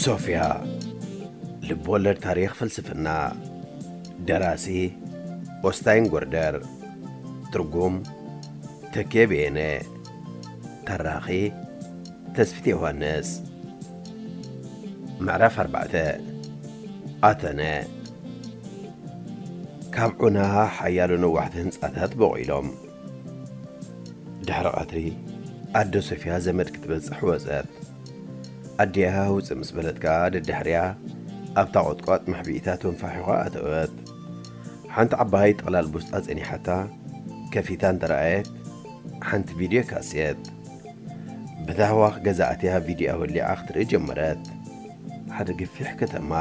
ሶፍያ፣ ልብ ወለድ ታሪኽ ፍልስፍና። ደራሲ ኦስታይን ጎርደር። ትርጉም ተኬ በየነ። ተራኺ ተስፊት ዮሃንስ። ምዕራፍ ኣርባዕተ። ኣተነ። ካብ ዑና ሓያሎ ነዋሕቲ ህንጻታት በቑሎም። ድሕሪ ቀትሪ ኣደ ሶፍያ ዘመድ ክትበጽሕ ወጸት። ኣዲኣ ውጽእ ምስ በለት ከኣ ደድሕሪኣ ኣብታ ቁጥቋጥ መሕብኢታ ተንፋሒኻ ኣተወት። ሓንቲ ዓባይ ጥቕላል ቡስጣ ጸኒሓታ ከፊታ እንተረኣየት፣ ሓንቲ ቪድዮ ካሴት። ብታህዋኽ ገዛ ኣትያ ቪድዮኣ ወሊዓ ክትርኢ ጀመረት። ሓደ ገፊሕ ከተማ።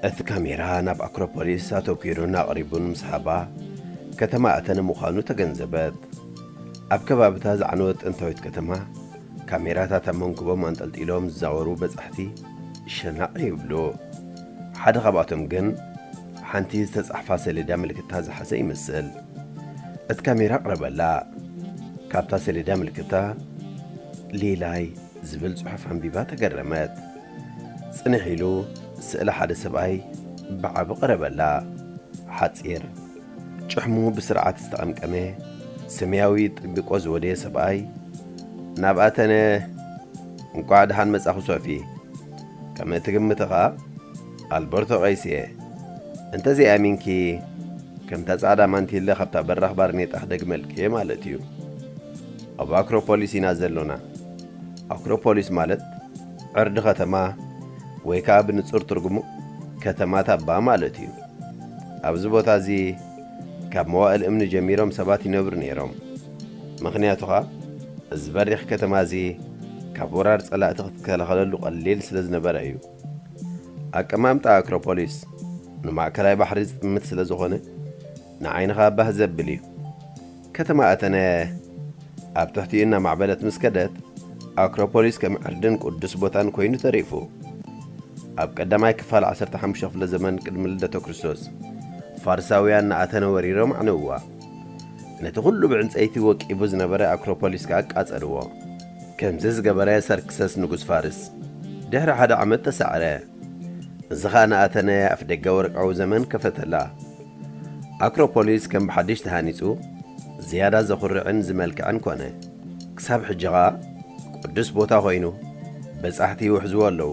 እቲ ካሜራ ናብ ኣክሮፖሊስ ኣተኲሩን ኣቕሪቡን ምስ ሃባ፣ ከተማ ኣተነ ምዃኑ ተገንዘበት። ኣብ ከባብታ ዝዓነወት ጥንታዊት ከተማ፣ ካሜራታት ኣብ መንኩቦም ኣንጠልጢሎም ዝዛወሩ በጻሕቲ ሸናቕ ይብሉ። ሓደ ካብኣቶም ግን ሓንቲ ዝተጻሕፋ ሰሌዳ ምልክታ ዝሓዘ ይመስል። እቲ ካሜራ ኣቕረበላ። ካብታ ሰሌዳ ምልክታ ሊላይ ዝብል ጽሑፍ ኣንቢባ ተገረመት። ጽንሕ ኢሉ ስእሊ ሓደ ሰብኣይ ብዓቢ ቀረበላ። ሓጺር፣ ጭሕሙ ብስርዓት ዝተቐምቀመ፣ ሰማያዊ ጥቢቆ ዝወደየ ሰብኣይ፣ ናብ ኣተነ፣ "እንቋዕ ደሓን መጻኹ ሶፊ። ከም እትግምቲ ኸኣ ኣልበርቶ ቀይስ እየ። እንተዘይኣሚንኪ፣ ከምታ ጻዕዳ ማንቲለ ካብታ በራኽ ባርኔጣ ክደግመልኪ እየ ማለት እዩ። ኣብ ኣክሮፖሊስ ኢና ዘሎና። ኣክሮፖሊስ ማለት ዕርዲ ከተማ፣ ወይ ከኣ ብንጹር ትርጉሙ ከተማ ታባ ማለት እዩ። ኣብዚ ቦታ እዚ ካብ መዋእል እምኒ ጀሚሮም ሰባት ይነብሩ ነይሮም። ምኽንያቱ ኸኣ እዚ በሪኽ ከተማ እዚ ካብ ወራር ጸላእቲ ክትከላኸለሉ ቀሊል ስለ ዝነበረ እዩ። ኣቀማምጣ ኣክሮፖሊስ ንማእከላይ ባሕሪ ዝጥምት ስለ ዝኾነ ንዓይንኻ ባህ ዘብል እዩ። ከተማ ኣተነ ኣብ ትሕቲኡ እናማዕበለት ምስ ከደት፣ ኣክሮፖሊስ ከም ዕርድን ቅዱስ ቦታን ኮይኑ ተሪፉ። ኣብ ቀዳማይ ክፋል ዓሰርተ ሓሙሽተ ክፍለ ዘመን ቅድሚ ልደተ ክርስቶስ፣ ፋርሳውያን ንኣተነ ወሪሮም ኣዕነውዋ። ነቲ ኩሉ ብዕንጸይቲ ወቂቡ ዝነበረ ኣክሮፖሊስ ከኣ ኣቃጸልዎ። ከምዚ ዝገበረ ሰርክሰስ ንጉስ ፋርስ ድሕሪ ሓደ ዓመት ተሳዕረ። እዚ ኸኣ ንኣተነ ኣፍደገ ወርቃዊ ዘመን ከፈተላ። ኣክሮፖሊስ ከም ብሓድሽ ተሃኒጹ፣ ዝያዳ ዘኹርዕን ዝመልክዕን ኮነ። ክሳብ ሕጂ ኸኣ ቅዱስ ቦታ ኾይኑ፣ በጻሕቲ ይውሕዝዎ ኣለዉ።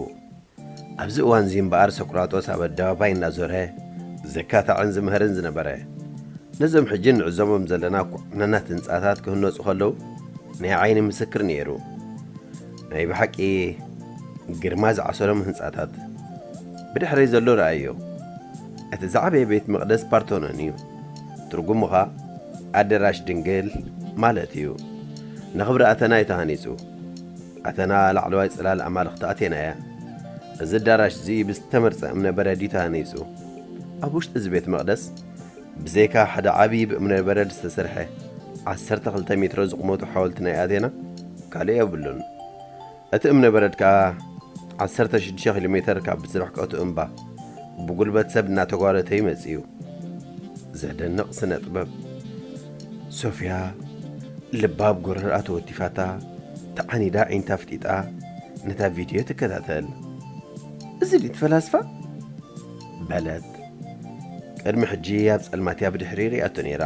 ኣብዚ እዋንዚ እምበኣር፣ ሶቅራጦስ ኣብ ኣደባባይ እናዞረ ዘካትዕን ዝምህርን ዝነበረ። ነዞም ሕጂ ንዕዘቦም ዘለና ኩዕናናት ህንጻታት ክህነጹ ከለዉ፣ ናይ ዓይኒ ምስክር ነይሩ። ናይ ብሓቂ ግርማ ዝዓሰሎም ህንጻታት። ብድሕረይ ዘሎ ረኣዮ። እቲ ዝዓበየ ቤት መቕደስ ፓርቶኖን እዩ። ትርጉሙ ኸኣ ኣደራሽ ድንግል ማለት እዩ። ንኽብሪ ኣተና እዩ ተሃኒጹ። ኣተና ላዕለዋይ ጽላል ኣማልኽቲ ኣቴና እያ። እዚ ኣዳራሽ እዚ ብዝተመርጸ እምነ በረድ እዩ ተሃኒጹ። ኣብ ውሽጢ እዚ ቤት መቕደስ ብዘይካ ሓደ ዓቢ ብእምነ በረድ ዝተሰርሐ ዓሰርተ ክልተ ሜትሮ ዝቑመቱ ሓወልቲ ናይ ኣቴና ካልእ የብሉን። እቲ እምነ በረድ ከኣ ዓሰርተ ሽዱሽተ ኪሎ ሜተር ካብ ዝርሕቀቱ እምባ ብጉልበት ሰብ እናተጓተተ ይመጽእ እዩ። ዘደንቕ ስነ ጥበብ። ሶፍያ ልባ ኣብ ጎረርኣ ተወቲፋታ፣ ተዓኒዳ ኣዒንታ ኣፍጢጣ ነታ ቪድዮ ትከታተል። "እዚ ድዩ እቲ ፈላስፋ?" በለት። ቅድሚ ሕጂ ኣብ ጸልማት እያ ብድሕሪ ርእያቶ ነይራ።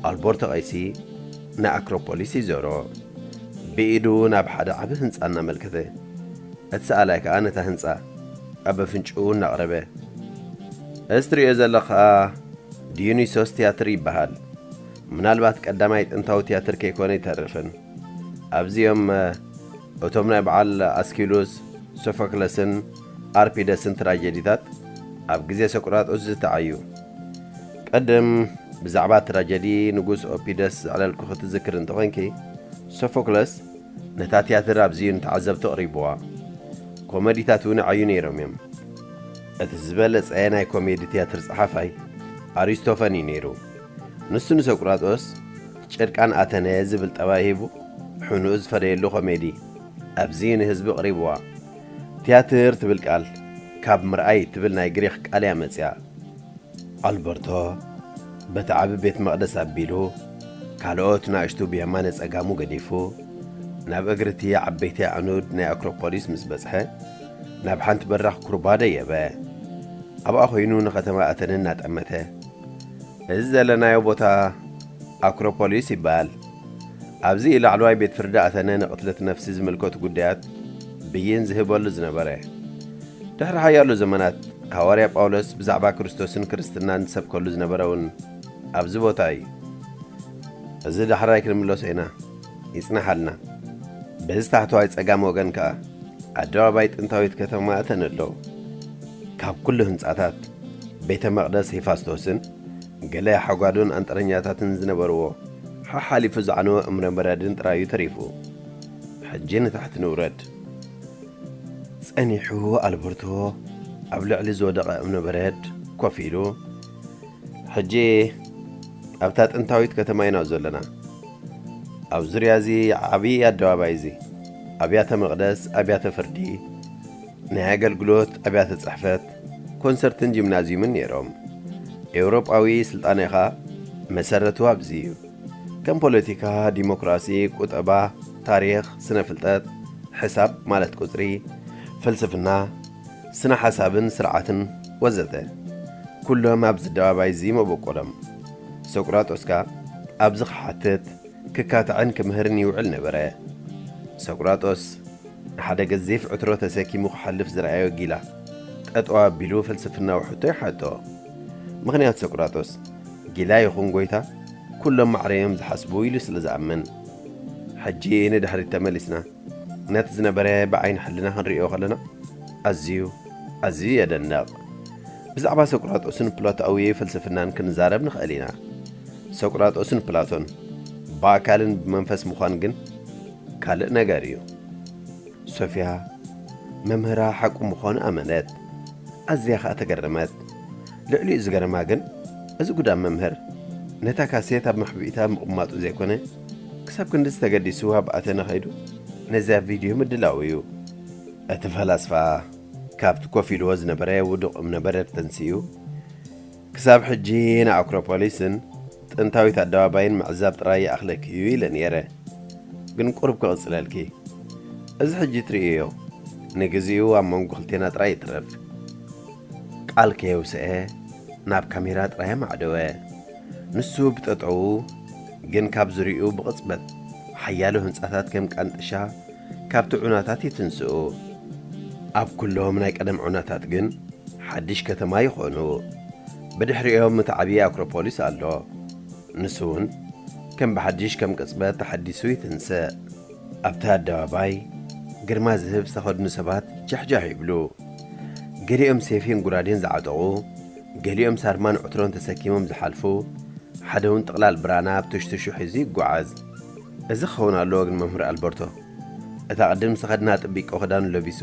ኣልቦርቶ ቀይሲ ንኣክሮፖሊስ ይዞሮ። ብኢዱ ናብ ሓደ ዓቢ ህንጻ እናመልከተ፣ እቲ ሰኣላይ ከኣ ነታ ህንጻ ኣብ ኣፍንጭኡ እናቕረበ፣ "እዚ ትርእዮ ዘለኻ ዲዮኒሶስ ትያትር ይበሃል። ምናልባት ቀዳማይ ጥንታዊ ትያትር ከይኮነ ኣይተርፍን። ኣብዚኦም፣ እ፣ እቶም ናይ በዓል ኣስኪሉስ፣ ሶፎክለስን ኣርፒደስን ትራጀዲታት ኣብ ግዜ ሶቅራጦስ ዝተዓዩ። ቅድም ብዛዕባ ትራጀዲ ንጉስ ኦፒደስ ዘዕለልኩኺ ትዝክሪ እንተኾይንኪ፣ ሶፎክለስ ነታ ትያትር ኣብዚ እዩ ንተዓዘብቲ ኣቕሪብዋ። ኮሜዲታት እውን ይዓዩ ነይሮም እዮም። እቲ ዝበለጸ ናይ ኮሜዲ ትያትር ጸሓፋይ ኣሪስቶፈን እዩ ነይሩ። ንሱ ንሶቅራጦስ ጭርቃን ኣተነ ዝብል ጠባይ ሂቡ፣ ሕኑኡ ዝፈደየሉ ኮሜዲ ኣብዚ ንህዝቢ ኣቕሪብዋ። ትያትር ትብል ቃል ካብ ምርኣይ ትብል ናይ ግሪኽ ቃል እያ መጽያ። ኣልበርቶ በቲ ዓቢ ቤት መቕደስ ኣቢሉ፣ ካልኦት ንኣሽቱ ብየማነ ጸጋሙ ገዲፉ፣ ናብ እግሪ እቲ ዓበይቲ ኣዕኑድ ናይ ኣክሮፖሊስ ምስ በጽሐ፣ ናብ ሓንቲ በራኽ ኩርባ ደየበ። ኣብኣ ኾይኑ ንኸተማ ኣተነ እናጠመተ፣ "እዚ ዘለናዮ ቦታ ኣክሮፖሊስ ይበሃል። ኣብዚ እዩ ላዕለዋይ ቤት ፍርዲ ኣተነ ንቕትለት ነፍሲ ዝምልከቱ ጉዳያት ብይን ዝህበሉ ዝነበረ። ድሕሪ ሓያሎ ዘመናት ሃዋርያ ጳውሎስ ብዛዕባ ክርስቶስን ክርስትናን ዝሰብከሉ ዝነበረ እውን ኣብዚ ቦታ እዩ። እዚ ዳሕራይ ክንምለሶ ኢና፣ ይጽናሓልና። በዚ ታሕተዋይ ጸጋም ወገን ከኣ ኣደባባይ ጥንታዊት ከተማ ኣተነ ኣሎ። ካብ ኩሉ ህንጻታት ቤተ መቕደስ ሄፋስቶስን ገለ ሓጓዶን ኣንጥረኛታትን ዝነበርዎ ሓሓሊፉ ዝዓነወ እምነ በረድን ጥራዩ ተሪፉ። ሕጂ ንታሕቲ ንውረድ።" ጸኒሑ ኣልበርቶ ኣብ ልዕሊ ዝወደቐ እምነ በረድ ኮፍ ኢሉ፣ "ሕጂ ኣብታ ጥንታዊት ከተማ ኢና ዘለና። ኣብ ዙርያ እዚ ዓቢ ኣደባባይ እዚ ኣብያተ መቕደስ፣ ኣብያተ ፍርዲ፣ ናይ ኣገልግሎት ኣብያተ ጽሕፈት፣ ኮንሰርትን ጂምናዝዩምን ነይሮም። ኤውሮጳዊ ስልጣኔኻ መሰረቱ ኣብዚ እዩ። ከም ፖለቲካ፣ ዲሞክራሲ፣ ቁጠባ፣ ታሪኽ፣ ስነ ፍልጠት፣ ሕሳብ ማለት ቁጽሪ፣ ፍልስፍና፣ ስነ ሓሳብን ስርዓትን ወዘተ። ኩሎም ኣብዚ ኣደባባይ እዚ መበቆሎም። ሶቅራጦስ ከኣ ኣብዚ ክሓትት፣ ክካታዕን ክምህርን ይውዕል ነበረ። ሶቅራጦስ ንሓደ ገዚፍ ዕትሮ ተሰኪሙ ክሓልፍ ዝረኣዮ ጊላ ጠጠው ኣቢሉ ፍልስፍናዊ ሕቶ ይሓቶ። ምኽንያት ሶቅራጦስ ጊላ ይኹን ጎይታ ኩሎም ማዕረ እዮም ዝሓስቡ ኢሉ ስለ ዝኣምን። ሕጂ ንድሕሪት ተመሊስና ነቲ ዝነበረ ብዓይኒ ሕልና ክንርእዮ ከለና ኣዝዩ፣ ኣዝዩ የደንቕ። ብዛዕባ ሶቅራጦስን ፕላቶኣዊ ፍልስፍናን ክንዛረብ ንኽእል ኢና። ሶቅራጦስን ፕላቶን ብኣካልን ብመንፈስ ምዃን ግን ካልእ ነገር እዩ። ሶፊያ መምህራ ሓቁ ምዃኑ ኣመነት። ኣዝያ ኸኣ ተገረመት። ልዕሊኡ ዝገረማ ግን፣ እዚ ጉዳም መምህር ነታ ካሴት ኣብ መሕብኢታ ምቕማጡ ዘይኮነ፣ ክሳብ ክንድዚ ተገዲሱ ኣብ ኣተነ ኸይዱ ነዚኣ ቪድዮ ምድላዉ እዩ። እቲ ፈላስፋ ካብቲ ኮፍ ኢልዎ ዝነበረ ውዱቕ እምነበረድ ተንሲኡ፣ "ክሳብ ሕጂ ንኣክሮፖሊስን ጥንታዊት ኣደባባይን ምዕዛብ ጥራይ ይኣኽለኪ እዩ" ኢለ ነይረ። ግን ቁሩብ ክቕጽለልኪ። እዚ ሕጂ ትርእዮ፣ ንግዚኡ ኣብ መንጎ ክልቴና ጥራይ ይትረፍ። ቃል ከየውስአ ናብ ካሜራ ጥራይ ኣማዕደወ። ንሱ ብጠጠዉ፣ ግን ካብ ዙሪኡ ብቕጽበት ሓያሎ ህንጻታት ከም ቃንጥሻ ካብቲ ዑናታት ይትንስኡ። ኣብ ኩሎም ናይ ቀደም ዑናታት ግን ሓድሽ ከተማ ይኾኑ። ብድሕሪኦም እቲ ዓብዪ ኣክሮፖሊስ ኣሎ። ንሱ እውን ከም ብሓድሽ ከም ቅጽበት ተሓዲሱ ይትንስእ። ኣብቲ ኣደባባይ ግርማ ዝህብ ዝተኸድኑ ሰባት ጃሕጃሕ ይብሉ። ገሊኦም ሴፍን ጉራዴን ዝዓጠቑ፣ ገሊኦም ሳርማን ዕትሮን ተሰኪሞም ዝሓልፉ፣ ሓደ እውን ጥቕላል ብራና ኣብ ትሽትሹ ሒዙ ይጓዓዝ። እዚ ክኸውን ኣለዎ ግን መምህር ኣልበርቶ፣ እታ ቅድም ዝተኸድና ጥቢቆ ክዳኑ ለቢሱ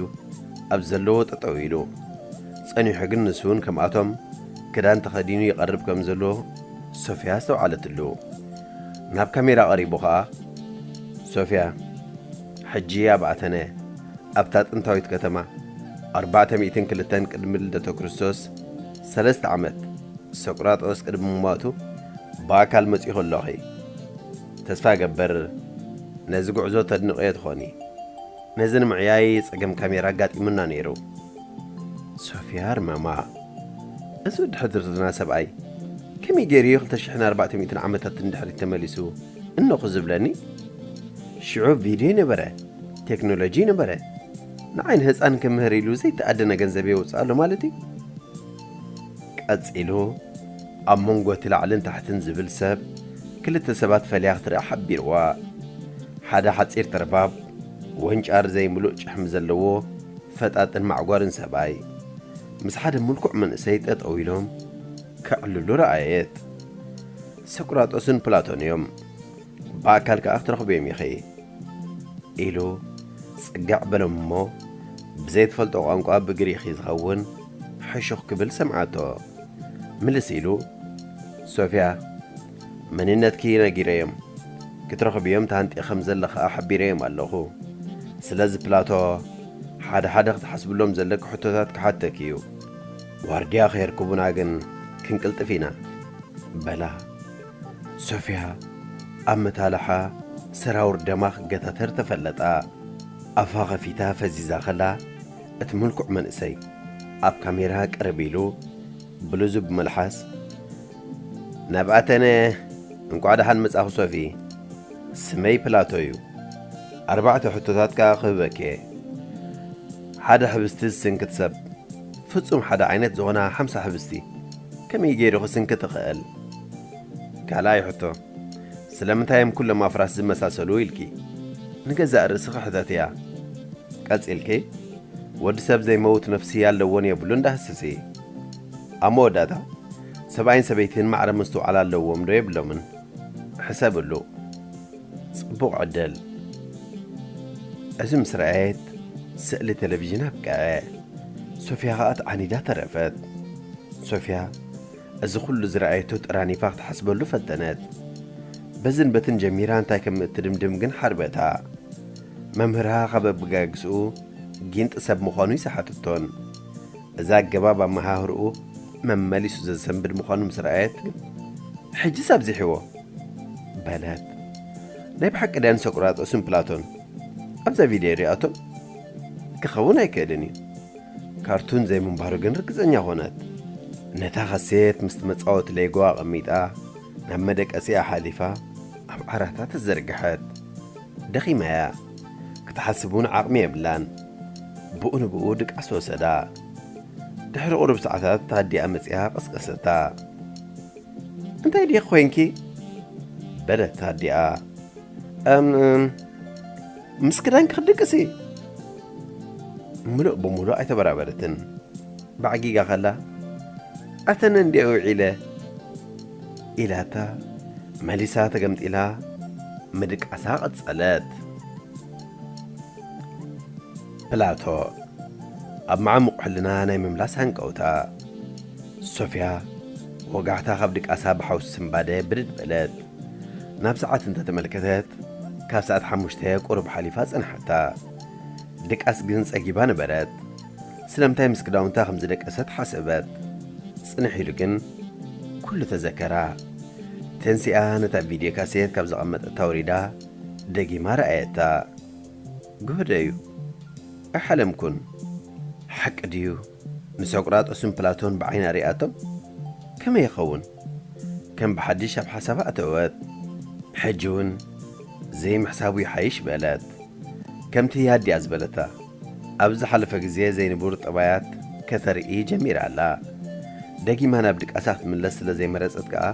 ኣብ ዘለዎ ጠጠው ኢሉ። ጸኒሑ ግን ንሱ እውን ከምኣቶም ክዳን ተኸዲኑ ይቐርብ ከም ዘሎ ሶፊያ ኣስተውዓለትሉ። ናብ ካሜራ ቀሪቡ ኸኣ፣ "ሶፊያ፣ ሕጂ ኣብ ኣተነ፣ ኣብታ ጥንታዊት ከተማ፣ ኣርባዕተ ሚእትን ክልተን ቅድሚ ልደተ ክርስቶስ፣ ሰለስተ ዓመት፣ ሶቅራጦስ ቅድሚ ምሟቱ ብኣካል መጺኹ ኣለኺ። ተስፋ እገብር ነዚ ጉዕዞ ተድንቕዮ ትኾኒ። ነዚ ንምዕያይ ጸገም ካሜራ ኣጋጢሙና ነይሩ።" ሶፊያ ኣርመማ። እዚ ወዲ ሕድርትና ሰብኣይ ከመይ ገይሩ እዩ ክልተ ሽሕን ኣርባዕተ ሚእትን ዓመታት ንድሕሪት ተመሊሱ እንኹ ዝብለኒ? ሽዑ ቪድዮ ነበረ፣ ቴክኖሎጂ ነበረ። ንዓይ ንህፃን ክምህር ኢሉ ዘይተኣደነ ገንዘብ የውፅእ ኣሎ ማለት እዩ። ቀጺሉ ኣብ መንጎ እቲ ላዕልን ታሕትን ዝብል ሰብ ክልተ ሰባት ፈልያ ክትርኢ ሓቢርዋ። ሓደ ሓጺር ተርባብ፣ ወንጫር ዘይምሉእ ጭሕሚ ዘለዎ ፈጣጥን ማዕጓርን ሰብኣይ ምስ ሓደ ምልኩዕ መንእሰይ ጠጠው ኢሎም ከዕልሉ ረኣየት። ሶቅራጦስን ፕላቶን እዮም። ብኣካል ከኣ ክትረኽብዮም ኢኺ ኢሉ ጽግዕ በሎም እሞ ብዘይትፈልጦ ቋንቋ ብግሪኺ ዝኸውን ሕሹኽ ክብል ሰምዓቶ። ምልስ ኢሉ፣ "ሶፊያ፣ መንነትኪ ነጊረዮም፣ ክትረኽብዮም ተሃንጢ ከም ዘለኻ ሓቢረዮም ኣለኹ። ስለዚ ፕላቶ፣ ሓደ ሓደ ክትሓስብሎም ዘለኪ ሕቶታት ክሓተኪ እዩ። ዋርድያ ከየርክቡና ግን ክንቅልጥፍ ኢና" በላ። ሶፊያ ኣብ መታልሓ ሰራውር ደማ ክገታተር ተፈለጣ። ኣፋ ኸፊታ ፈዚዛ ኸላ፣ እቲ ምልኩዕ መንእሰይ ኣብ ካሜራ ቅርብ ኢሉ ብልዙብ መልሓስ፣ "ናብ ኣተነ፣ እንቋዕ ደሓን መጻኹ ሶፊ። ስመይ ፕላቶ እዩ። ኣርባዕተ ሕቶታት ከኣ ክህበኪ እየ። ሓደ ሕብስቲ ዝስንክት ሰብ፣ ፍጹም ሓደ ዓይነት ዝኾና ሓምሳ ሕብስቲ ከመይ ገይሩ ክስንክት ይኽእል?" ካልኣይ ሕቶ፣ ስለምንታይ እዮም ኩሎም ኣፍራስ ዝመሳሰሉ ኢልኪ ንገዛእ ርእስኺ ሕተትያ። ቀጺልኪ፣ ወዲ ሰብ ዘይመውት ነፍሲ ኣለዎን የብሉን ዳህስሲ። ኣብ መወዳእታ፣ ሰብኣይን ሰበይትን ማዕረ ምስትውዓል ኣለዎም ዶ የብሎምን? ሕሰብሉ። ጽቡቕ ዕድል። እዚ ምስ ረኣየት፣ ስእሊ ቴሌቪዥን ኣብቅዐ። ሶፊያ ኸኣ ተዓኒዳ ተረፈት። ሶፊያ፣ እዚ ኹሉ ዝረኣየቶ ጠራኒፋ ክትሓስበሉ ፈተነት። በዝን በትን ጀሚራ እንታይ ከም እትድምድም ግን ሓርበታ። መምህራ ካብ ኣበጋግስኡ ጊንጢ ሰብ ምዃኑ ይሰሓተቶን። እዚ ኣገባብ ኣመሃህርኡ መመሊሱ ዘሰንብድ ምዃኑ ምስ ረኣየት ግን፣ "ሕጅስ ኣብዚሕዎ" በለት። ናይ ብሓቂ ድያ ንሶቅራጦስን ፕላቶን ኣብዛ ቪድዮ ሪኣቶም? ክኸውን ኣይክእልን እዩ። ካርቱን ዘይምንባሩ ግን ርግጸኛ ኾነት። ነታ ካሴት ምስቲ መጻወቲ ሌጎ ኣቐሚጣ ናብ መደቀሲኣ ሓሊፋ ኣብ ዓራታ ተዘርግሐት። ደኺማ እያ። ክትሓስብ እውን ዓቕሚ የብላን። ብኡ ንብኡ ድቃስ ወሰዳ። ድሕሪ ቁሩብ ሰዓታት ኣዲኣ መጺኣ ቀስቀሰታ። "እንታይ ድየ ኮይንኪ?" በለት ኣዲኣ። "እም፣ ምስ ክዳንኪ ክትድቅሲ?" ምሉእ ብምሉእ ኣይተበራበረትን። ባዕጊጋ ከላ፣ "ኣተነ እንድየ ውዒለ" ኢላታ መሊሳ ተገምጢላ ምድቃሳ ቀጸለት። ፕላቶ ኣብ መዓሙቕ ሕልና ናይ ምምላስ ሃንቀውታ። ሶፊያ ወጋሕታ ካብ ድቃሳ ብሓውሲ ስንባደ ብድድ በለት። ናብ ሰዓት እንተተመልከተት፣ ካብ ሰዓት ሓሙሽተ ቁሩብ ሓሊፋ ጸንሓታ። ድቃስ ግን ጸጊባ ነበረት። ስለምንታይ ምስ ክዳውንታ ከም ዝደቀሰት ሓሰበት። ጽንሕ ኢሉ ግን ኩሉ ተዘከራ። ተንሲኣ ነታ ቪድዮ ካሴት ካብ ዘቐመጠታ ወሪዳ ደጊማ ረኣየታ። ግህዶ እዩ። ኣይሓለምኩን። ሓቂ ድዩ? ንሶቅራጦስን ፕላቶን ብዓይና ሪኣቶም? ከመይ ይኸውን? ከም ብሓድሽ ኣብ ሓሳባ ኣተወት። ሕጂ እውን ዘይምሕሳቡ ይሓይሽ በለት። ከምቲ ኣዲኣ ዝበለታ፣ ኣብ ዝሓለፈ ግዜ ዘይንቡር ጠባያት ከተርኢ ጀሚራ ኣላ። ደጊማ ናብ ድቃሳ ክትምለስ ስለ ዘይመረጸት ከኣ፣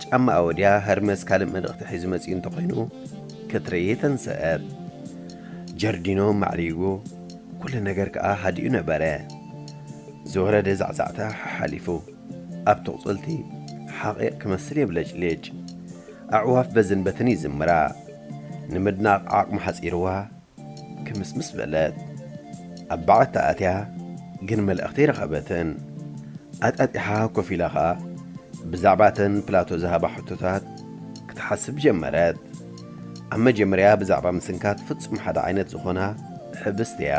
ጫማኣ ወድያ ሀርመስ ካልእ መልእኽቲ ሒዙ መጺኡ እንተኾይኑ ክትርኢ ተንሰአት። ጀርዲኖ ማዕሪጉ፣ ኩሉ ነገር ከኣ ሃዲኡ ነበረ። ዝወረደ ዛዕዛዕታ ሓሓሊፉ፣ ኣብ ትቑጽልቲ ሓቒቕ ክመስል የብለጭልጭ። ኣዕዋፍ በዝን በትን ይዝምራ። ንምድናቕ ዓቕሚ ሓጺርዋ፣ ክምስምስ በለት። ኣብ በዓታ ኣትያ ግን መልእኽቲ ኣይረኸበትን። ኣጣጢሓ ኮፍ ኢላ ኸኣ ብዛዕባ እተን ፕላቶ ዝሃባ ሕቶታት ክትሓስብ ጀመረት። ኣብ መጀመርያ ብዛዕባ ምስንካት ፍጹም ሓደ ዓይነት ዝኾና ሕብስቲ እያ።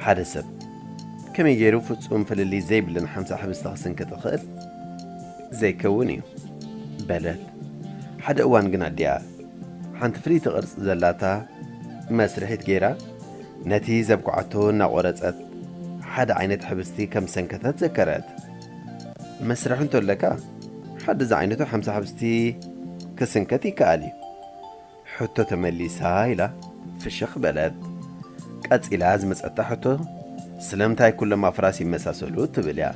ሓደ ሰብ ከመይ ገይሩ ፍጹም ፍልልይ ዘይብለን ሓምሳ ሕብስቲ ክስንክት ይኽእል? ዘይከውን እዩ በለት። ሓደ እዋን ግን ኣዲኣ ሓንቲ ፍልይቲ ቅርጺ ዘላታ መስርሒት ገይራ ነቲ ዘብኩዓቶ እናቖረጸት ሓደ ዓይነት ሕብስቲ ከም ዝሰንከተት ዘከረት። መስርሒ እንተለካ ሓደ ዝዓይነቱ ሓምሳ ሕብስቲ ክስንከት ይከኣል እዩ። ሕቶ ተመሊሳ ኢላ ፍሽኽ በለት። ቀጺላ ዝመጸታ ሕቶ ስለምንታይ ኩሎም ኣፍራስ ይመሳሰሉ ትብል እያ።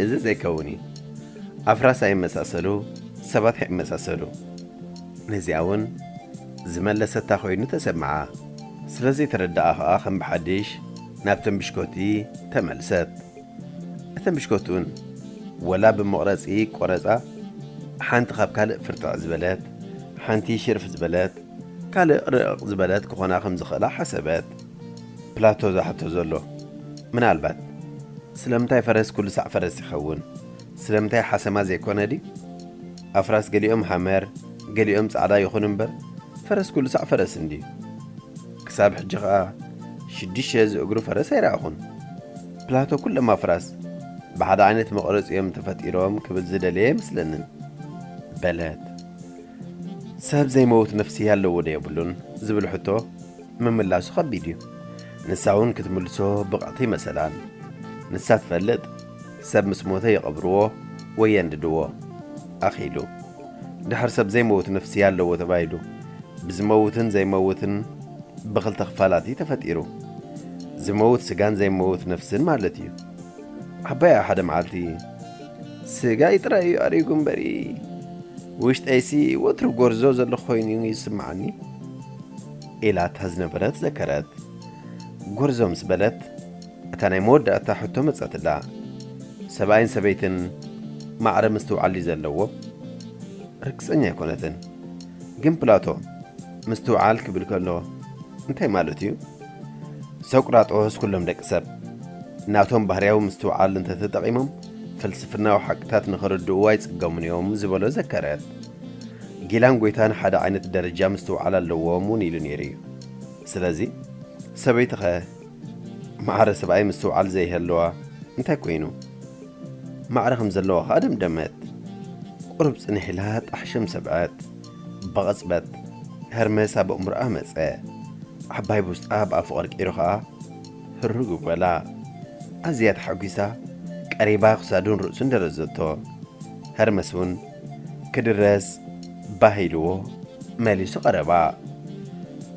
እዚ ዘይከውን እዩ። ኣፍራስ ኣይመሳሰሉ፣ ሰባት ኣይመሳሰሉ። ነዚኣ እውን ዝመለሰታ ኮይኑ ተሰምዓ። ስለ ዘይተረድኣ ኸኣ ከም ብሓድሽ ናብተን ብሽኮቲ ተመልሰት። እተን ብሽኮቲ እውን ወላ ብመቑረጺ ቆረጻ ሓንቲ ካብ ካልእ ፍርጥዕ ዝበለት፣ ሓንቲ ሽርፍ ዝበለት፣ ካልእ ርቕቕ ዝበለት ክኾና ከም ዝኽእላ ሓሰበት። ፕላቶ ዝሓቶ ዘሎ። ምናልባት ስለምንታይ ፈረስ ኩሉ ሳዕ ፈረስ ይኸውን? ስለምንታይ ሓሰማ ዘይኮነ ድዩ? ኣፍራስ ገሊኦም ሃመር፣ ገሊኦም ጻዕዳ ይኹን እምበር፣ ፈረስ ኩሉ ሳዕ ፈረስ እንድዩ። ክሳብ ሕጂ ኸኣ ሽዱሽተ ዝእግሩ ፈረስ ኣይረኣኹን። ፕላቶ ኩሎም ኣፍራስ ብሓደ ዓይነት መቐረጺ እዮም ተፈጢሮም ክብል ዝደለየ ኣይመስለንን በለት። ሰብ ዘይመውት ነፍሲ ኣለዎ ዶ የብሉን ዝብል ሕቶ ምምላሱ ከቢድ እዩ። ንሳ እውን ክትምልሶ ብቕዕቲ ይመሰላን። ንሳ ትፈልጥ፣ ሰብ ምስ ሞተ ይቐብርዎ ወይ የንድድዎ። ኣኺሉ። ድሕር ሰብ ዘይመውት ነፍሲ ኣለዎ ተባሂሉ፣ ብዝመውትን ዘይመውትን ብኽልተ ክፋላት እዩ ተፈጢሩ። ዝመውት ስጋን ዘይመውት ነፍስን ማለት እዩ። ዓባያ ሓደ መዓልቲ ስጋይ ጥራይ እዩ ኣሪጉ እምበሪ፣ ውሽጠይሲ ወትሩ ጎርዞ ዘሎ ኮይኑ ይስምዓኒ ኢላታ ዝነበረት ዘከረት። ጎርዞ ምስ በለት፣ እታ ናይ መወዳእታ ሕቶ መጸትላ። ሰብኣይን ሰበይትን ማዕረ ምስትውዓል ድዩ ዘለዎም? ርግጸኛ ኣይኮነትን። ግን ፕላቶ ምስትውዓል ክብል ከሎ እንታይ ማለት እዩ? ሶቅራጦስ ኩሎም ደቂ ሰብ ናቶም ባህርያዊ ምስትውዓል እንተተጠቒሞም ፍልስፍናዊ ሓቅታት ንኽርድእዎ ኣይጽገሙን እዮም ዝበሎ ዘከረት። ጊላን ጎይታን ሓደ ዓይነት ደረጃ ምስትውዓል ኣለዎም እውን ኢሉ ነይሩ እዩ። ስለዚ ሰበይትኸ ማዕረ ሰብኣይ ምስትውዓል ዘይህልዋ እንታይ ኮይኑ? ማዕረ ከም ዘለዋ ኸኣ ደምደመት። ቁሩብ ጽንሕ ኢላ ጣሕሽም ሰብዐት። ብቕጽበት ሄርመስ ኣብ ኣእምሮኣ መጸ። ዓባይ ቡስጣ ብኣፉ ቀርቂሩ ኸኣ ህርግ በላ። ኣዝያ ተሓጒሳ ቀሪባ ክሳዱን ርእሱን ደረዘቶ። ሄርመስ እውን ክድረስ ባህ ኢልዎ መሊሱ ቀረባ።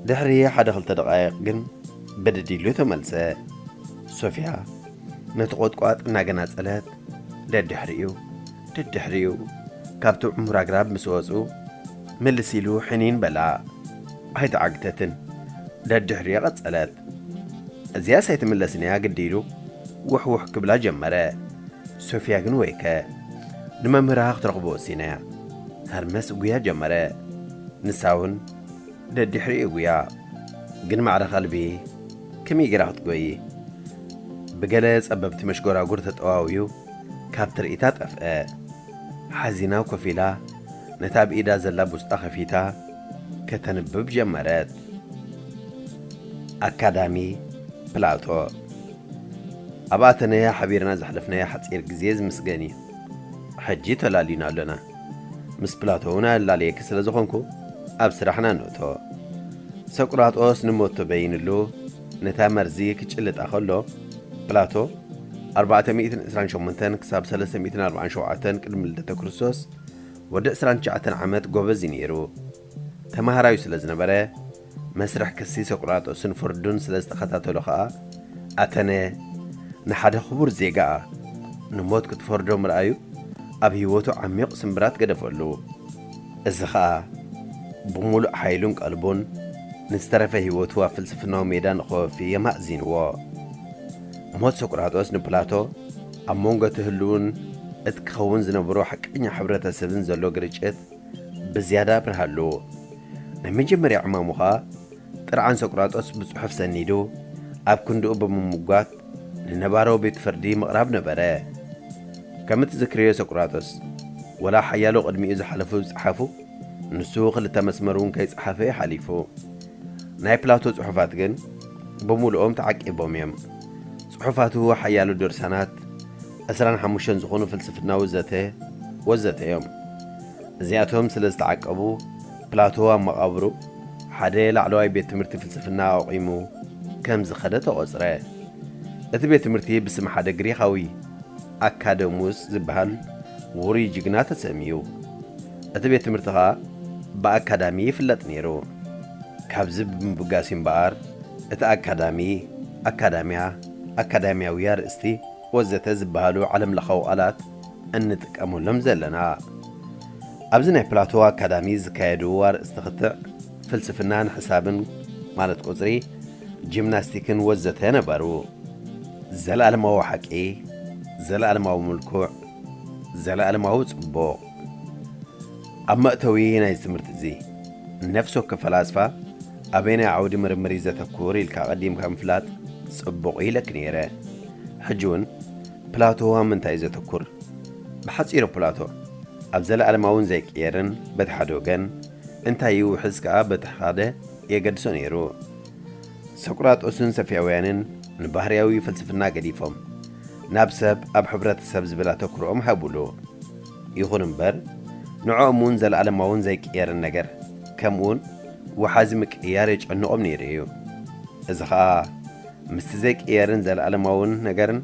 ድሕሪ ሓደ ክልተ ደቓይቕ ግን ብድድ ኢሉ ተመልሰ። ሶፊያ ነቲ ቖጥቋጥ እናገናጸለት ደድሕሪኡ፣ ደድሕሪኡ፣ ካብቲ ዕሙር ኣግራብ ምስ ወጹ፣ ምልስ ኢሉ ሕኒን በላ። ኣይተዓግተትን። ደድሕሪኡ ቀጸለት። እዚኣስ ኣይትምለስን እያ ግዲ ኢሉ ውሕውሕ ክብላ ጀመረ። ሶፊያ ግን ወይከ ንመምህርኻ ክትረኽቦ ወሲና እያ። ሄርመስ እጉያ ጀመረ። ንሳ እውን ደድሕሪኡ እጉያ። ግን ማዕረ ከልቢ ከመይ ገይራ ክትጎዪ? ብገለ ጸበብቲ መሽጎራጉር ተጠዋውዩ ካብ ትርኢታ ጠፍአ። ሓዚና ኮፍ ኢላ ነታ ኣብ ኢዳ ዘላ ቡስጣ ከፊታ ከተንብብ ጀመረት። ኣካዳሚ ፕላቶ። ኣብ ኣተነያ ሓቢርና ዘሕለፍናዮ ሓጺር ግዜ ዝምስገን እዩ። ሕጂ ተላሊና ኣለና። ምስ ፕላቶ እውን ኣላልየኪ ስለ ዝኾንኩ ኣብ ስራሕና ንእቶ። ሰቁራጦስ ንሞት ተበይንሉ ነታ መርዚ ክጭልጣ ከሎ ፕላቶ ኣርባዕተ ሚእትን ዕስራን ሸሞንተን ክሳብ ሰለስተ ሚእትን ኣርባዓን ሸውዓተን ቅድሚ ልደተ ክርስቶስ ወዲ ዕስራን ትሽዓተን ዓመት ጎበዝ እዩ ነይሩ። ተማሃራዩ ስለ ዝነበረ መስርሕ ክሲ ሰቁራጦስን ፍርዱን ስለ ዝተኸታተሎ ኸኣ ኣተነ ንሓደ ክቡር ዜጋ ንሞት ክትፈርዶ ምርኣዩ ኣብ ህይወቱ ዓሚቕ ስምብራት ገደፈሉ። እዚ ኸኣ ብምሉእ ሓይሉን ቀልቡን ንዝተረፈ ህይወቱ ኣብ ፍልስፍናዊ ሜዳ ንኸወፊ የማእዚንዎ። ሞት ሶቅራጦስ ንፕላቶ ኣብ መንጎ እቲ ህልውን እቲ ክኸውን ዝነበሮ ሓቀኛ ሕብረተሰብን ዘሎ ግርጭት ብዝያዳ ኣብርሃሉ። ናይ መጀመርያ ዕማሙ ኸኣ ጥርዓን ሶቅራጦስ ብጽሑፍ ሰኒዱ ኣብ ክንድኡ ብምምጓት ንነባሮ ቤት ፍርዲ ምቕራብ ነበረ። ከም እትዝክርዮ ሶቅራጦስ ወላ ሓያሎ ቅድሚኡ ዝሓለፉ ዝጸሓፉ ንሱ ክልተ መስመር እውን ከይጸሓፈ እዩ ሓሊፉ። ናይ ፕላቶ ጽሑፋት ግን ብምሉኦም ተዓቂቦም እዮም። ጽሑፋቱ ሓያሎ ድርሳናት፣ ዕስራን ሓሙሽተን ዝኾኑ ፍልስፍናዊ ዘተ ወዘተ እዮም። እዚኣቶም ስለ ዝተዓቀቡ ፕላቶ ኣብ መቓብሩ ሓደ ላዕለዋይ ቤት ትምህርቲ ፍልስፍና ኣቑሙ ከም ዝኸደ ተቖጽረ። እቲ ቤት ትምህርቲ ብስም ሓደ ግሪኻዊ ኣካደሙስ ዝበሃል ውሩይ ጅግና ተሰምዩ። እቲ ቤት ትምህርቲ ኸኣ ብኣካዳሚ ይፍለጥ ነይሩ። ካብዚ ብምብጋስ እምበኣር እቲ ኣካዳሚ፣ ኣካዳምያ፣ ኣካዳምያዊ ኣርእስቲ ወዘተ ዝበሃሉ ዓለምለኻዊ ቃላት እንጥቀመሎም ዘለና። ኣብዚ ናይ ፕላቶ ኣካዳሚ ዝካየዱ ኣርእስቲ ክትዕ ፍልስፍናን ሕሳብን ማለት ቁጽሪ፣ ጂምናስቲክን ወዘተ ነበሩ። ዘለኣለማዊ ሓቂ፣ ዘለኣለማዊ ምልኩዕ፣ ዘለኣለማዊ ጽቡቕ። ኣብ መእተዊ ናይዚ ትምህርቲ እዚ ነፍሲ ወከፍ ፈላስፋ ኣበየናይ ዓውዲ ምርምር እዩ ዘተኩር ኢልካ ኣቐዲምካ ምፍላጥ ጽቡቕ ኢለኪ ነይረ። ሕጂ እውን ፕላቶ ኣብ ምንታይ እዩ ዘተኩር? ብሓጺሩ ፕላቶ ኣብ ዘለኣለማውን ዘይቅየርን በቲ ሓደ ወገን እንታይ ይውሕዝ ከኣ በቲ ሓደ የገድሶ ነይሩ። ሰቁራጦስን ሰፊያውያንን ንባህርያዊ ፍልስፍና ገዲፎም ናብ ሰብ ኣብ ሕብረተሰብ ዝብል ኣተኩሮኦም ሃብሉ። ይኹን እምበር ንዕኦም እውን ዘለኣለማውን ዘይቅየርን ነገር ከምኡውን ወሓዚ ምቅይያር የጨንቖም ነይሩ እዩ። እዚ ኸኣ ምስቲ ዘይቅየርን ዘለኣለማውን ነገርን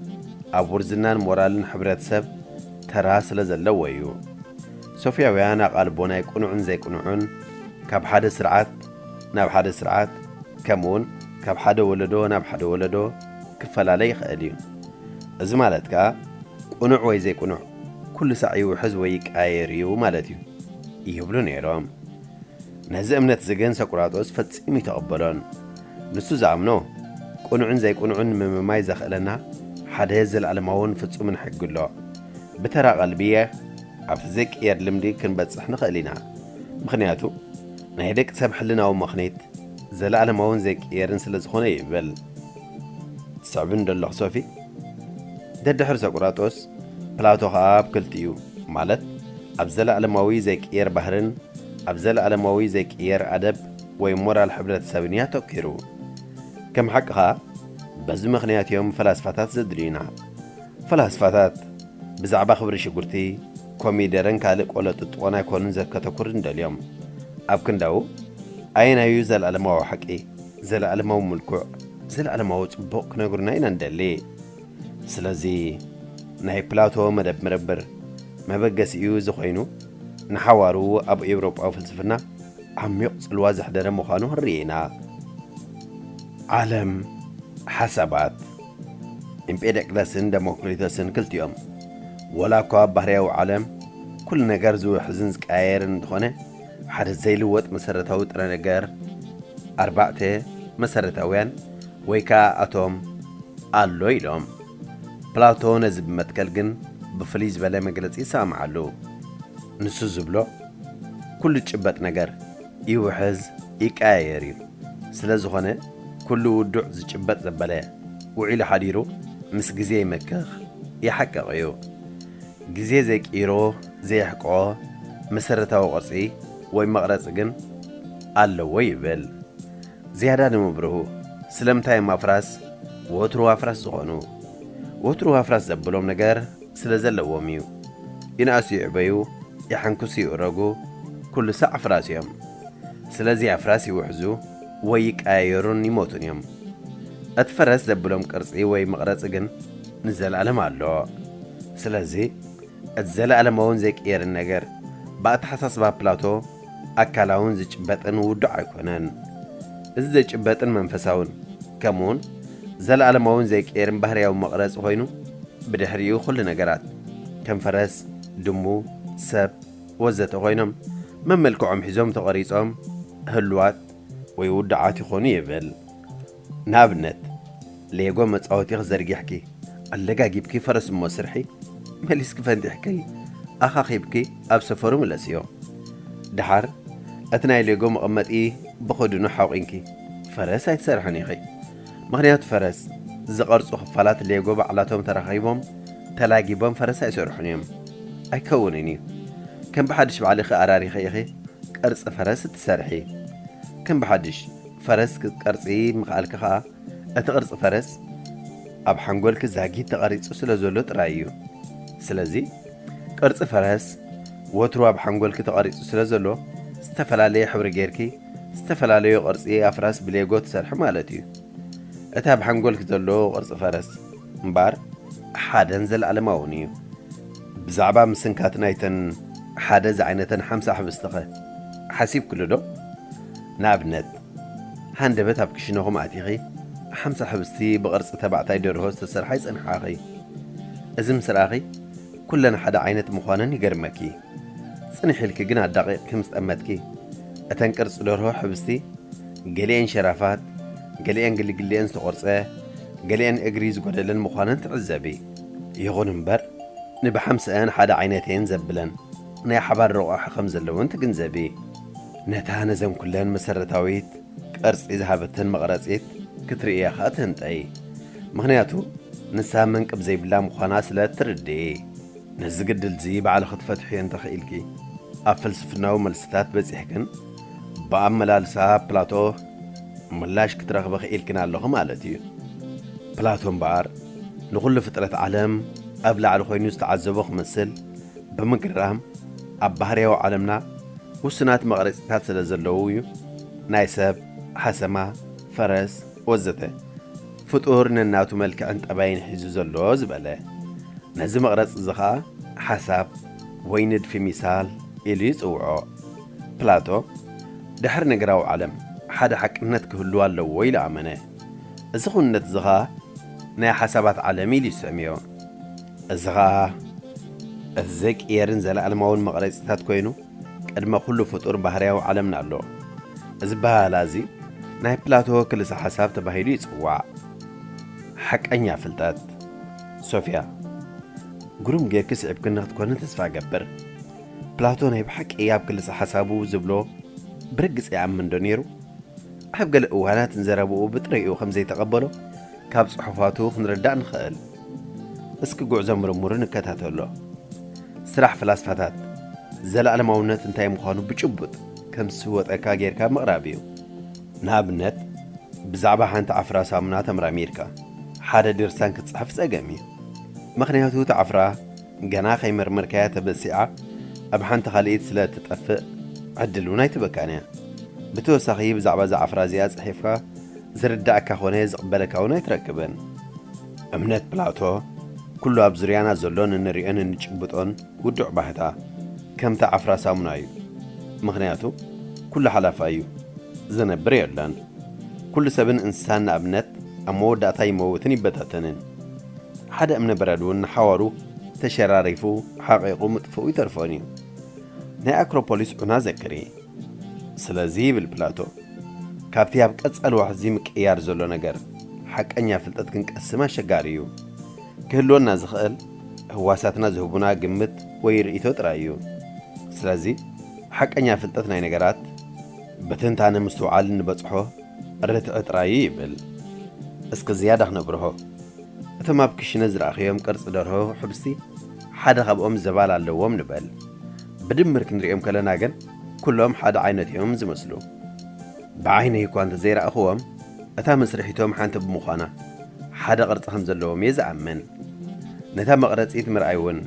ኣብ ውርዝናን ሞራልን ሕብረተሰብ ተራ ስለ ዘለዎ እዩ። ሶፍያውያን ኣቓልቦ ናይ ቅኑዕን ዘይቅኑዕን ካብ ሓደ ስርዓት ናብ ሓደ ስርዓት ከምኡውን ካብ ሓደ ወለዶ ናብ ሓደ ወለዶ ክፈላለ ይኽእል እዩ። እዚ ማለት ከኣ ቅኑዕ ወይ ዘይቅኑዕ ኩሉ ሳዕ ይውሕዝ ወይ ይቀያየር እዩ ማለት እዩ ይብሉ ነይሮም። ነዚ እምነት እዚ ግን ሰቁራጦስ ፈጺሙ ይተቐበሎን። ንሱ ዝኣምኖ ቅኑዕን ዘይቅኑዕን ንምምማይ ዘኽእለና ሓደ ዘለኣለማውን ፍጹምን ሕጊ ኣሎ። ብተራ ቀልቢ ኣብቲ ዘይቅየር ልምዲ ክንበጽሕ ንኽእል ኢና። ምኽንያቱ ናይ ደቂ ሰብ ሕልናዊ ምኽኒት ዘለኣለማውን ዘይቅየርን ስለ ዝኾነ ይብል። ትስዕብኒ ዶ ኣለኺ ሶፊ? ደድሕሪ ሰቁራጦስ ፕላቶ ኸኣ ኣብ ክልቲኡ ማለት ኣብ ዘለኣለማዊ ዘይቅየር ባህርን ኣብ ዘለኣለማዊ ዘይቅየር ኣደብ ወይ ሞራል ሕብረተሰብን እዩ ኣተኲሩ። ከም ሓቂ ኸኣ በዚ ምኽንያት እዮም ፈላስፋታት ዘድልዩና። ፈላስፋታት ብዛዕባ ክብሪ ሽጉርቲ፣ ኮሚደረን ካልእ ቆሎ ጥጥቆን ኣይኮኑን ዘከተኩር እንደልዮም። ኣብ ክንዳኡ ኣየናዩ ዘለኣለማዊ ሓቂ፣ ዘለኣለማዊ ምልኩዕ፣ ዘለኣለማዊ ጽቡቕ ክነግሩና ኢና እንደሊ። ስለዚ ናይ ፕላቶ መደብ ምርምር መበገሲኡ እዚ ኮይኑ ንሓዋሩ ኣብ ኤውሮጳዊ ፍልስፍና ዓሚቕ ጽልዋ ዘሕደረ ምዃኑ ርኢና። ዓለም ሓሳባት። ኤምጴደቅለስን ደሞክሪተስን ክልቲኦም፣ ወላ እኳ ኣብ ባህርያዊ ዓለም ኩሉ ነገር ዝውሕዝን ዝቀያየርን እንተኾነ፣ ሓደ ዘይልወጥ መሰረታዊ ጥረ ነገር፣ ኣርባዕተ መሰረታውያን ወይ ከኣ ኣቶም ኣሎ ኢሎም። ፕላቶ ነዚ ብመትከል ግን ብፍልይ ዝበለ መግለጺ ይሰማምዓሉ። ንሱ ዝብሎ፣ ኩሉ ዝጭበጥ ነገር ይውሕዝ፣ ይቀያየር እዩ። ስለ ዝኾነ፣ ኩሉ ውዱዕ ዝጭበጥ ዘበለ፣ ውዒሉ ሓዲሩ ምስ ግዜ ይመክኽ፣ ይሓቅቕ እዩ። ግዜ ዘይቅይሮ፣ ዘየሕቅቖ መሰረታዊ ቅርጺ ወይ መቕረጺ ግን ኣለዎ ይብል። ዝያዳ ንምብርሁ፣ ስለምንታይ እዮም ኣፍራስ ወትሩ ኣፍራስ ዝኾኑ? ወትሩ ኣፍራስ ዘብሎም ነገር ስለ ዘለዎም እዩ። ይንኣሱ ይዕበዩ፣ ይሓንክሱ ይእረጉ፣ ኩሉ ሳዕ ኣፍራስ እዮም። ስለዚ ኣፍራስ ይውሕዙ ወይ ይቀያየሩን ይሞቱን እዮም። እቲ ፈረስ ዘብሎም ቅርጺ ወይ መቕረጺ ግን ንዘለኣለም ኣሎ። ስለዚ እቲ ዘለኣለማውን ዘይቅየርን ነገር ብኣተሓሳስባ ፕላቶ ኣካላውን ዝጭበጥን ውዱዕ ኣይኮነን። እዚ ዘይጭበጥን መንፈሳውን ከምኡውን ዘለኣለማውን ዘይቅየርን ባህርያዊ መቕረጺ ኮይኑ፣ ብድሕሪኡ ኩሉ ነገራት ከም ፈረስ፣ ድሙ፣ ሰብ ወዘተ ኮይኖም መመልክዖም ሒዞም ተቐሪጾም ህሉዋት ወይ ውዱዓት ይኾኑ ይብል። ንኣብነት፣ ሌጎ መጻወቲኺ ዘርጊሕኪ ኣለጋጊብኪ ፈረስ እሞ ስርሒ፣ መሊስኪ ፈንጢሕኪ ኣኻኺብኪ ኣብ ሰፈሩ ምለስዮ። ደሓር እቲ ናይ ሌጎ መቐመጢ ብኽድኑ ሓቑንኪ ፈረስ ኣይትሰርሕን ኢኺ። ምኽንያቱ ፈረስ ዝቐርጹ ክፋላት ሌጎ ባዕላቶም ተራኺቦም ተላጊቦም ፈረስ ኣይሰርሑን እዮም። ኣይከውንን እዩ። ከም ብሓድሽ ባዕልኺ ኣራሪኺ ኢኺ ቅርጺ ፈረስ እትሰርሒ። ከም ብሓድሽ ፈረስ ክትቀርጺ ምኽኣልኪ ኸኣ እቲ ቅርጺ ፈረስ ኣብ ሓንጎልኪ ዛጊት ተቐሪጹ ስለ ዘሎ ጥራይ እዩ። ስለዚ ቅርጺ ፈረስ ወትሩ ኣብ ሓንጎልኪ ተቐሪጹ ስለ ዘሎ ዝተፈላለየ ሕብሪ ጌርኪ ዝተፈላለዩ ቅርጺ ኣፍራስ ብሌጎ ትሰርሒ ማለት እዩ። እቲ ኣብ ሓንጎልኪ ዘሎ ቅርጺ ፈረስ እምበኣር ሓደን ዘለኣለማውን እዩ። ብዛዕባ ምስንካት ናይተን ሓደ ዝዓይነተን ሓምሳ ሕብስቲ ኸ ሓሲብክሉ ዶ? ንኣብነት፣ ሃንደበት ኣብ ክሽነኹም ኣቲኺ ሓምሳ ሕብስቲ ብቕርጺ ተባዕታይ ደርሆ ዝተሰርሓ ይጸንሓኺ። እዚ ምስ ረኣኺ ኩለን ሓደ ዓይነት ምዃነን ይገርመኪ። ጽንሕ ኢልኪ ግን ኣዳቒቕኪ ምስ ጠመትኪ፣ እተን ቅርጺ ደርሆ ሕብስቲ ገሊኤን ሸራፋት፣ ገሊኤን ግልግሊኤን ዝተቖርጸ፣ ገሊኤን እግሪ ዝጎደለን ምዃነን ትዕዘቢ። ይኹን እምበር፣ ንብሓምስአን ሓደ ዓይነት እየን ዘብለን ናይ ሓባር ረቑሒ ከም ዘለወን ትግንዘቢ። ነታ ነዘን ኩለን መሰረታዊት ቅርጺ ዝሃበተን መቕረጺት ክትርእያ ኸኣ ትህንጠይ። ምኽንያቱ ንሳ መንቅብ ዘይብላ ምዃና ስለ እትርድኢ። ነዚ ግድልዚ ባዕልኺ ትፈትሕዮ እንተኽኢልኪ፣ ኣብ ፍልስፍናዊ መልስታት በጺሕክን ብኣመላልሳ ፕላቶ ምላሽ ክትረኽቢ ክኢልክን ኣለኹ ማለት እዩ። ፕላቶ እምበኣር ንኹሉ ፍጥረት ዓለም ኣብ ላዕሊ ኮይኑ ዝተዓዘቦ ክመስል፣ ብምግራም ኣብ ባህርያዊ ዓለምና ውሱናት መቕረጺታት ስለ ዘለዉ እዩ። ናይ ሰብ፣ ሓሰማ፣ ፈረስ ወዘተ ፍጡር ነናቱ መልክዕን ጠባይን ሒዙ ዘሎ ዝበለ። ነዚ መቕረጺ እዚ ኸኣ ሓሳብ ወይ ንድፊ ሚሳል ኢሉ ይጽውዖ። ፕላቶ ድሕሪ ነገራዊ ዓለም ሓደ ሓቅነት ክህሉ ኣለዎ ኢሉ ኣመነ። እዚ ኩነት እዚ ኸኣ ናይ ሓሳባት ዓለም ኢሉ ይስዕምዮ። እዚ ኸኣ እቲ ዘይቅየርን ዘለኣለማውን መቕረጺታት ኮይኑ ቅድመ ኩሉ ፍጡር ባህርያዊ ዓለምና ኣሎ። እዚ በሃላ እዚ ናይ ፕላቶ ክልሰ ሓሳብ ተባሂሉ ይጽዋዕ። ሓቀኛ ፍልጠት። ሶፊያ፣ ግሩም ጌርኪ ስዒብክኒ ክትኮኒ ተስፋ እገብር። ፕላቶ ናይ ብሓቂ ኣብ ክልሰ ሓሳቡ ዝብሎ ብርግጽ ይኣምን ዶ ነይሩ? ኣብ ገለ እዋናት ንዘረብኡ ብጥሪኡ ከም ዘይተቐበሎ ካብ ጽሑፋቱ ክንርዳእ ንኽእል። እስኪ ጉዕዞ ምርምሩ ንከታተሎ። ስራሕ ፈላስፋታት ዘለኣለማውነት እንታይ ምዃኑ ብጭቡጥ ከም ዝስወጠካ ጌርካ ምቕራብ እዩ። ንኣብነት፣ ብዛዕባ ሓንቲ ዓፍራ ሳሙና ተመራሚርካ ሓደ ድርሳን ክትጽሕፍ ጸገም እዩ። ምኽንያቱ እታ ዓፍራ ገና ከይመርመርካያ ተበሲዓ ኣብ ሓንቲ ካልኢት ስለ እትጠፍእ ዕድል እውን ኣይትበካን እያ። ብተወሳኺ ብዛዕባ እዛ ዓፍራ እዚኣ ጽሒፍካ ዝርዳእካ ኮነ ዝቕበለካ እውን ኣይትረክብን። እምነት ፕላቶ ኩሉ ኣብ ዙርያና ዘሎን እንሪኦን እንጭብጦን ውዱዕ ባህታ ከምታ ዓፍራ ሳሙና እዩ። ምኽንያቱ ኩሉ ሓላፋይ እዩ፣ ዝነብር የለን። ኩሉ ሰብን እንስሳን ንኣብነት ኣብ መወዳእታ ይመውትን ይበታተንን። ሓደ እምነ በረድ እውን ንሓዋሩ ተሸራሪፉ ሓቒቑ ምጥፍኡ ይተርፎን እዩ። ናይ ኣክሮፖሊስ ዑና ዘክሪ። ስለዚ ይብል ፕላቶ፣ ካብቲ ኣብ ቀጻሊ ዋሕዚ ምቅይያር ዘሎ ነገር ሓቀኛ ፍልጠት ክንቀስም ኣሸጋሪ እዩ። ክህልወና ዝኽእል ህዋሳትና ዝህቡና ግምት ወይ ርእይቶ ጥራይ እዩ። ስለዚ ሓቀኛ ፍልጠት ናይ ነገራት ብትንታነ ምስትውዓል እንበጽሖ ርትዒ ጥራይ እዩ ይብል። እስኪ ዝያዳ ክነብርሆ። እቶም ኣብ ክሽነ ዝረኣኽዮም ቅርጺ ደርሆ ሕብስቲ ሓደ ካብኦም ዘባል ኣለዎም ንበል። ብድምር ክንሪኦም ከለና ግን ኩሎም ሓደ ዓይነት እዮም ዝመስሉ። ብዓይነይ እኳ እንተዘይረኣኽዎም፣ እታ መስርሒቶም ሓንቲ ብምዃና ሓደ ቅርጺ ከም ዘለዎም እየ ዝኣምን። ነታ መቕረጺት ምርኣይ እውን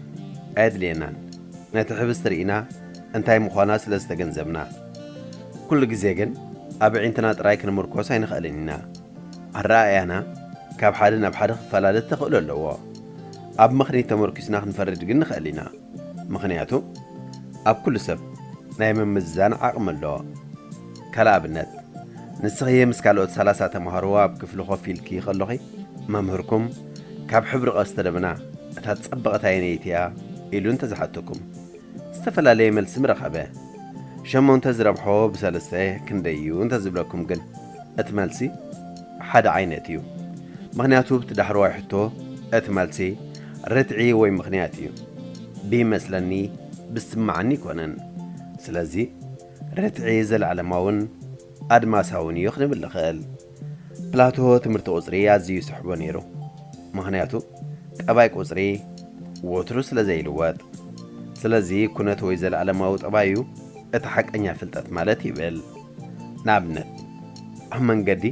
ኣየድልየናን። ነቲ ሕብስቲ ርኢና እንታይ ምዃና ስለ ዝተገንዘብና። ኩሉ ግዜ ግን ኣብ ኣዒንትና ጥራይ ክንምርኮስ ኣይንኽእልን ኢና። ኣረኣእያና ካብ ሓደ ናብ ሓደ ክፈላለ ተኽእሎ ኣለዎ። ኣብ ምኽኒት ተመርኪስና ክንፈርድ ግን ንኽእል ኢና። ምኽንያቱ ኣብ ኩሉ ሰብ ናይ ምምዝዛን ዓቕሚ ኣለዎ። ካልእ ኣብነት፣ ንስኺ ምስ ካልኦት ሰላሳ ተምሃሮ ኣብ ክፍሊ ኮፍ ኢልኪ ከለኺ መምህርኩም ካብ ሕብሪ ቀስተ ደመና እታ ዝጸበቐት ኣየነይቲ እያ ኢሉ እንተዝሓተኩም ዝተፈላለየ መልሲ ምረኸበ። ሸሞንተ ዝረብሖ ብሰለስተ ክንደይ እዩ እንተዝብለኩም ግን እቲ መልሲ ሓደ ዓይነት እዩ። ምኽንያቱ ብቲ ዳሕረዋይ ሕቶ እቲ መልሲ ርትዒ ወይ ምኽንያት እዩ። ብይመስለኒ ብዝስምዓኒ ኣይኮነን። ስለዚ ርትዒ ዘለዓለማውን ኣድማሳውን እዩ ክንብል ንኽእል። ፕላቶ ትምህርቲ ቁጽሪ ኣዝዩ ይስሕቦ ነይሩ። ምኽንያቱ ጠባይ ቁጽሪ ወትሩ ስለ ዘይልወጥ። ስለዚ ኩነት ወይ ዘለዓለማዊ ጠባይ እዩ እቲ ሓቀኛ ፍልጠት ማለት ይብል። ንኣብነት ኣብ መንገዲ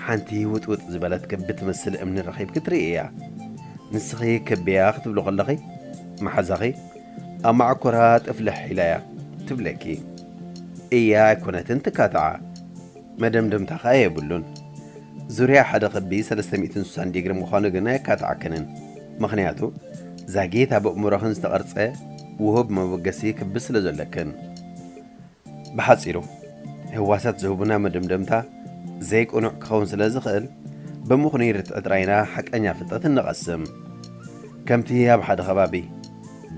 ሓንቲ ውጥውጥ ዝበለት ክቢ ትመስል እምኒ ረኺብኪ ትርኢ እያ። ንስኺ ክቢ እያ ክትብሊ ከለኺ መሓዛኺ ኣብ ማዕኮራ ጥፍልሕ ኢላ እያ ትብለኪ። እያ ኣይኮነትን ትካትዓ፣ መደምደምታ ኸኣ የብሉን። ዙርያ ሓደ ክቢ ሰለስተ ሚእትን ስሳን ዲግሪ ምዃኑ ግን ኣየካትዓክንን። ምኽንያቱ ዛጊት ኣብ ኣእምሮኽን ዝተቐርጸ ውሁብ መበገሲ ክቢ ስለ ዘለክን። ብሓጺሩ ህዋሳት ዝህቡና መደምደምታ ዘይቅኑዕ ክኸውን ስለ ዝኽእል ብምኽኑይ ርትዒ ጥራይና ሓቀኛ ፍልጠት እንቐስም። ከምቲ ኣብ ሓደ ከባቢ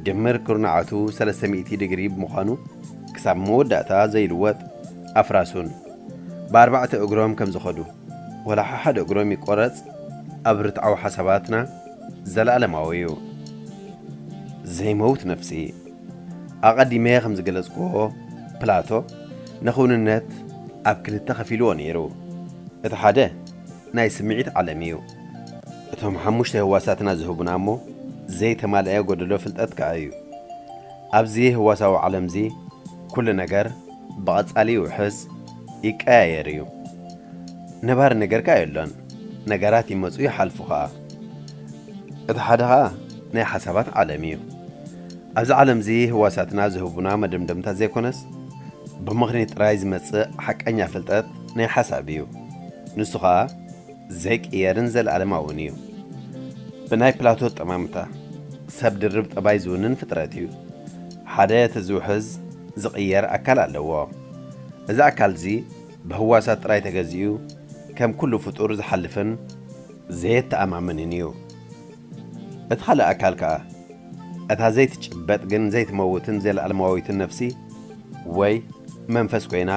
ድምር ኩርናዓቱ ሰለስተ ሚእቲ ዲግሪ ብምዃኑ ክሳብ መወዳእታ ዘይልወጥ ኣፍራሱን ብኣርባዕተ እግሮም ከም ዝኸዱ ወላ ሓሓደ እግሮም ይቆረጽ ኣብ ርትዓዊ ሓሳባትና ዘለኣለማዊ እዩ። ዘይመውት ነፍሲ። ኣቐዲመ ከም ዝገለጽክዎ ፕላቶ ንኽውንነት ኣብ ክልተ ከፊልዎ ነይሩ። እቲ ሓደ ናይ ስምዒት ዓለም እዩ። እቶም ሓሙሽተ ህዋሳትና ዝህቡና እሞ ዘይተማልአ ጎደሎ ፍልጠት ከኣ እዩ። ኣብዚ ህዋሳዊ ዓለምዚ ኩሉ ነገር ብቐጻሊ ይውሕዝ፣ ይቀያየር እዩ። ነባሪ ነገር ከኣ የሎን። ነገራት ይመጹ ይሓልፉ ከኣ። እቲ ሓደ ኸኣ ናይ ሓሳባት ዓለም እዩ። ኣብዚ ዓለምዚ ህዋሳትና ዝህቡና መደምደምታ ዘይኮነስ፣ ብምኽኒት ጥራይ ዝመጽእ ሓቀኛ ፍልጠት ናይ ሓሳብ እዩ። ንሱ ኸኣ ዘይቅየርን ዘለኣለማውን እዩ። ብናይ ፕላቶ ጠማምታ፣ ሰብ ድርብ ጠባይ ዝውንን ፍጥረት እዩ። ሓደ እቲ ዝውሕዝ ዝቕየር ኣካል ኣለዎ። እዚ ኣካልዚ ብህዋሳት ጥራይ ተገዚኡ ከም ኩሉ ፍጡር ዝሓልፍን ዘየተኣማምንን እዩ። እቲ ካልእ ኣካል ከኣ እታ ዘይትጭበጥ ግን ዘይትመውትን ዘለኣለማዊትን ነፍሲ ወይ መንፈስ ኮይና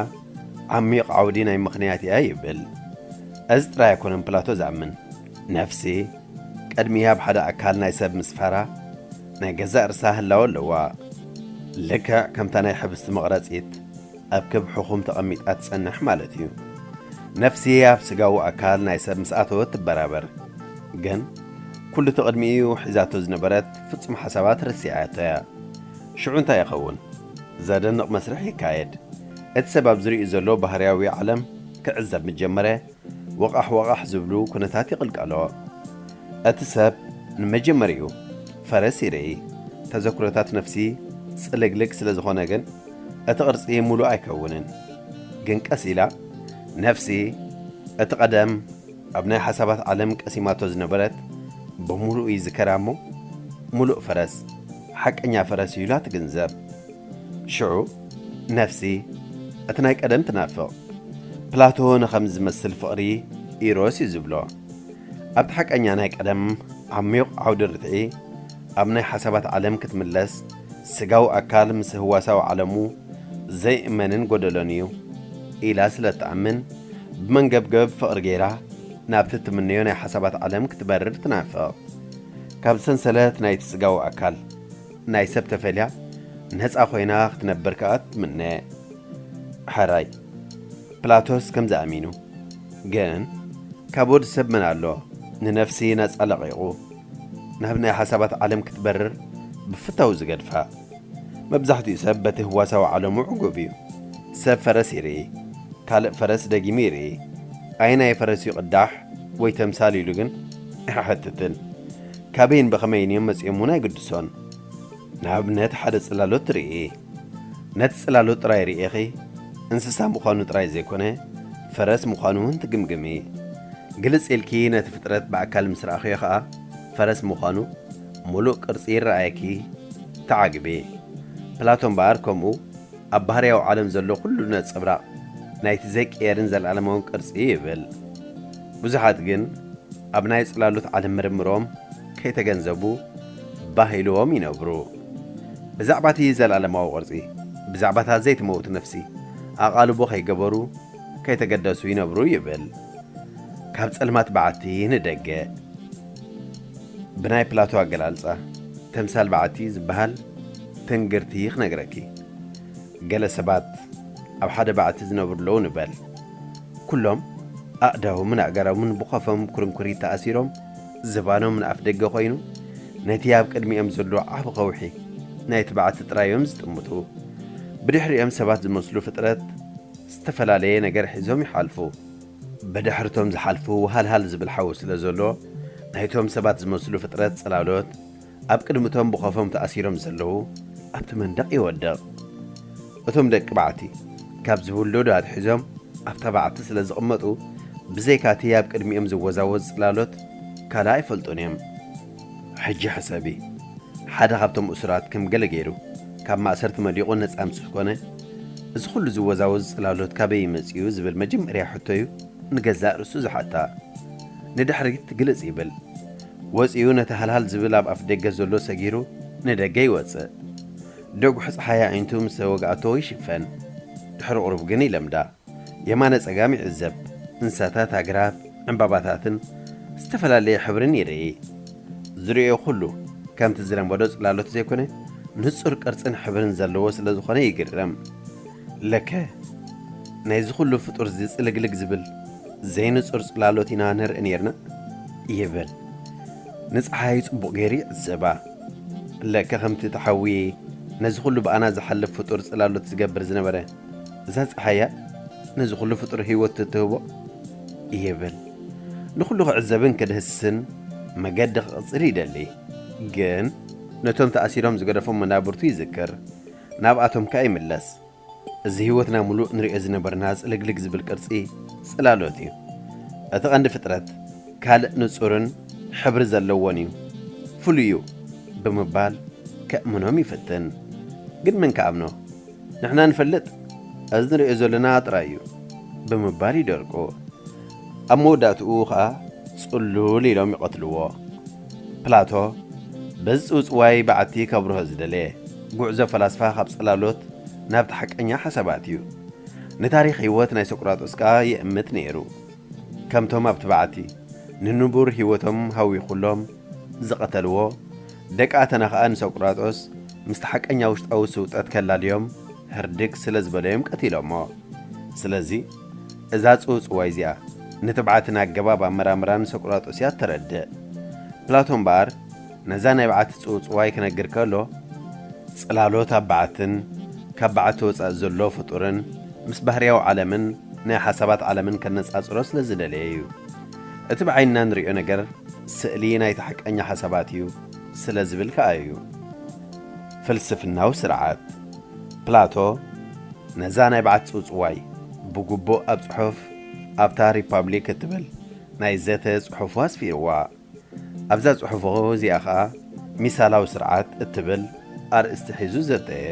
ዓሚቕ ዓውዲ ናይ ምኽንያት እያ ይብል። እዚ ጥራይ ኣይኮነን ፕላቶ ዝኣምን። ነፍሲ ቅድሚ ኣብ ሓደ ኣካል ናይ ሰብ ምስፋራ ናይ ገዛእ ርእሳ ህላወ ኣለዋ። ልክዕ ከምታ ናይ ሕብስቲ መቕረጺት ኣብ ክብ ሕኹም ተቐሚጣ ትጸንሕ ማለት እዩ። ነፍሲ ኣብ ስጋዊ ኣካል ናይ ሰብ ምስ ኣተወት ትበራበር። ግን ኩሉ እቲ ቅድሚኡ ሒዛቶ ዝነበረት ፍጹም ሓሳባት ረሲዓቶ እያ። ሽዑ እንታይ ይኸውን? ዘደንቕ መስርሕ ይካየድ። እቲ ሰብ ኣብ ዝርእዩ ዘሎ ባህርያዊ ዓለም ክዕዘብ ምስ ጀመረ፣ ወቓሕ ወቓሕ ዝብሉ ኩነታት ይቕልቀሎ። እቲ ሰብ ንመጀመርያኡ ፈረስ ይርኢ። ተዘክሮታት ነፍሲ ጽልግልግ ስለ ዝኾነ ግን፣ እቲ ቅርጺ ምሉእ ኣይከውንን። ግን ቀስ ኢላ ነፍሲ እቲ ቀደም ኣብ ናይ ሓሳባት ዓለም ቀሲማቶ ዝነበረት ብምሉኡ ይዝከራ እሞ፣ ምሉእ ፈረስ፣ ሓቀኛ ፈረስ እዩ ኢላ ትግንዘብ። ሽዑ ነፍሲ እቲ ናይ ቀደም ትናፍቕ። ፕላቶ ንኸም ዝመስል ፍቕሪ ኢሮስ እዩ ዝብሎ። ኣብቲ ሓቀኛ ናይ ቀደም ዓሚቕ ዓውዲ ርትዒ፣ ኣብ ናይ ሓሳባት ዓለም ክትምለስ፣ ስጋዊ ኣካል ምስ ህዋሳዊ ዓለሙ ዘይእመንን ጎደሎን እዩ ኢላ ስለ እትኣምን፣ ብመንገብገብ ፍቕሪ ገይራ ናብቲ እትምነዮ ናይ ሓሳባት ዓለም ክትበርር ትናፍቕ። ካብ ሰንሰለት ናይቲ ስጋዊ ኣካል ናይ ሰብ ተፈልያ ነጻ ኮይና ክትነብር ከኣ ትምነ። ሕራይ፣ ፕላቶስ ከምዚ ኣሚኑ። ግን ካብ ወዲ ሰብ መን ኣሎ ንነፍሲ ነጻ ለቒቑ ናብ ናይ ሓሳባት ዓለም ክትበርር ብፍታው ዝገድፋ? መብዛሕትኡ ሰብ በቲ ህዋሳዊ ዓለሙ ዕጉብ እዩ። ሰብ ፈረስ ይርኢ፣ ካልእ ፈረስ ደጊሙ ይርኢ። ኣየናይ ፈረስ እዩ ቅዳሕ ወይ ተምሳል ኢሉ ግን ኣይሓትትን። ካበይን ብኸመይን እዮም መጺኦም እውን ኣይግድሶን። ንኣብነት ሓደ ጽላሎት ትርኢ። ነቲ ጽላሎት ጥራይ ርኢኺ እንስሳ ምዃኑ ጥራይ ዘይኮነ ፈረስ ምዃኑ እውን ትግምግሚ። ግልጽ ኢልኪ ነቲ ፍጥረት ብኣካል ምስ ረኣኽዮ ኸኣ ፈረስ ምዃኑ ምሉእ ቅርጺ ይረኣየኪ፣ ተዓግቢ። ፕላቶ እምበኣር ከምኡ ኣብ ባህርያዊ ዓለም ዘሎ ኩሉ ነጸብራቕ ናይቲ ዘይቅየርን ዘለኣለማውን ቅርጺ ይብል። ብዙሓት ግን ኣብ ናይ ጽላሎት ዓለም ምርምሮም ከይተገንዘቡ ባህ ኢልዎም ይነብሩ። ብዛዕባ እቲ ዘለኣለማዊ ቅርጺ፣ ብዛዕባ እታ ዘይትመውት ነፍሲ ኣቓልቦ ከይገበሩ ከይተገደሱ ይነብሩ ይብል። ካብ ጸልማት በዓቲ ንደገ። ብናይ ፕላቶ ኣገላልጻ፣ ተምሳል በዓቲ ዝበሃል ትንግርቲ ክነግረኪ። ገለ ሰባት ኣብ ሓደ በዓቲ ዝነብሩ ኣለዉ ንበል። ኩሎም ኣእዳዎምን ኣእጋሮምን ብኾፎም ኩርንኩሪት ተኣሲሮም፣ ዝባኖም ንኣፍ ደገ ኮይኑ፣ ነቲ ኣብ ቅድሚኦም ዘሎ ዓቢ ከውሒ ናይቲ በዓቲ ጥራይ እዮም ዝጥምቱ። ብድሕሪኦም ሰባት ዝመስሉ ፍጥረት ዝተፈላለየ ነገር ሒዞም ይሓልፉ። ብድሕርቶም ዝሓልፉ ሃልሃል ዝብል ሓዊ ስለ ዘሎ፣ ናይቶም ሰባት ዝመስሉ ፍጥረት ጽላሎት ኣብ ቅድሚቶም ብኾፎም ተኣሲሮም ዘለዉ ኣብቲ መንደቕ ይወድቕ። እቶም ደቂ በዓቲ ካብ ዝውለዱ ኣትሒዞም ኣብታ በዓቲ ስለ ዝቕመጡ፣ ብዘይካቲ ኣብ ቅድሚኦም ዝወዛወዝ ጽላሎት ካልእ ኣይፈልጡን እዮም። ሕጂ ሕሰቢ፣ ሓደ ካብቶም እሱራት ከም ገለ ገይሩ ካብ ማእሰርቲ መሊቑ ነጻ ምስ ኮነ፣ እዚ ኩሉ ዝወዛወዝ ጽላሎት ካበይ እዩ መጺኡ ዝብል መጀመርያ ሕቶ እዩ ንገዛእ ርእሱ ዝሓታ። ንድሕሪት ግልጽ ይብል። ወጺኡ ነቲ ሃልሃል ዝብል ኣብ ኣፍ ደገ ዘሎ ሰጊሩ ንደገ ይወጽእ። ደጉሒ ጸሓይ ኣዒንቱ ምስ ተወግኣቶ ይሽፈን። ድሕሪ ቁሩብ ግን ይለምዳ። የማነ ጸጋም ይዕዘብ። እንስሳታት፣ ኣግራብ፣ ዕምባባታትን ዝተፈላለየ ሕብርን ይርኢ። ዝርእዮ ኩሉ ከምቲ ዝለመዶ ጽላሎት ዘይኮነ፣ ንጹር ቅርጽን ሕብርን ዘለዎ ስለ ዝኾነ ይግረም። ለከ ናይዚ ኩሉ ፍጡር እዚ ጽልግልግ ዝብል ዘይንጹር ጽላሎት ኢና ንርኢ ኔርና ይብል። ንጸሓይ ጽቡቕ ገይሩ ይዕዘባ። ለከ ከምቲ እቲ ሓዊ ነዚ ኩሉ ብኣና ዝሓልፍ ፍጡር ጽላሎት ዝገብር ዝነበረ፣ እዛ ጸሓያ ነዚ ኩሉ ፍጡር ህይወት ትትህቦ ይብል። ንኹሉ ክዕዘብን ክድህስስን መገዲ ክቕጽል ይደሊ። ግን ነቶም ተኣሲሮም ዝገደፎም መናብርቱ ይዝክር፣ ናብኣቶም ከኣ ይምለስ። እዚ ህይወትና ምሉእ ንሪኦ ዝነበርና ጽልግልግ ዝብል ቅርጺ ጽላሎት እዩ። እቲ ቀንዲ ፍጥረት ካልእ ንጹርን ሕብሪ ዘለዎን እዩ፣ ፍሉይ እዩ ብምባል ከእምኖም ይፍትን። ግን መን ክኣምኖ? ንሕና ንፈልጥ፣ እዚ ንሪኦ ዘለና ጥራይ እዩ ብምባል ይደርቁ። ኣብ መወዳእትኡ ኸኣ ጽሉል ኢሎም ይቐትልዎ። ፕላቶ በዚ ጽውጽዋይ በዓቲ ከብርሆ ዝደለየ፣ ጉዕዞ ፈላስፋ ካብ ጽላሎት ናብቲ ሓቀኛ ሓሳባት እዩ። ንታሪኽ ህይወት ናይ ሶቅራጦስ ከኣ ይእምት ነይሩ። ከምቶም ኣብቲ በዓቲ ንንቡር ህይወቶም ሃዊኹሎም ዝቐተልዎ፣ ደቂ ኣተና ኸኣ ንሶቅራጦስ ምስቲ ሓቀኛ ውሽጣዊ ስውጠት ከላልዮም ህርድግ ስለ ዝበለዮም ቀቲሎሞ። ስለዚ እዛ ጽውጽዋይ እዚኣ ንትብዓትን ኣገባብ ኣመራምራን ሶቅራጦስ እያ እተረድእ። ፕላቶ እምበኣር ነዛ ናይ በዓቲ ጽውጽዋይ ክነግር ከሎ፣ ጽላሎት ኣብ በዓትን ካብ በዓቲ ወጻኢ ዘሎ ፍጡርን ምስ ባህርያዊ ዓለምን ናይ ሓሳባት ዓለምን ከነጻጽሮ ስለ ዝደለየ እዩ። እቲ ብዓይንና ንርእዮ ነገር ስእሊ ናይቲ ሓቀኛ ሓሳባት እዩ ስለ ዝብል ከኣ እዩ። ፍልስፍናዊ ስርዓት ፕላቶ ነዛ ናይ በዓቲ ጽውጽዋይ ብግቡእ ኣብ ጽሑፍ ኣብታ ሪፓብሊክ እትብል ናይ ዘተ ጽሑፉ ኣስፊርዋ። ኣብዛ ጽሑፉ እዚኣ ኸኣ ሚሳላዊ ስርዓት እትብል ኣርእስቲ ሒዙ ዘተየ።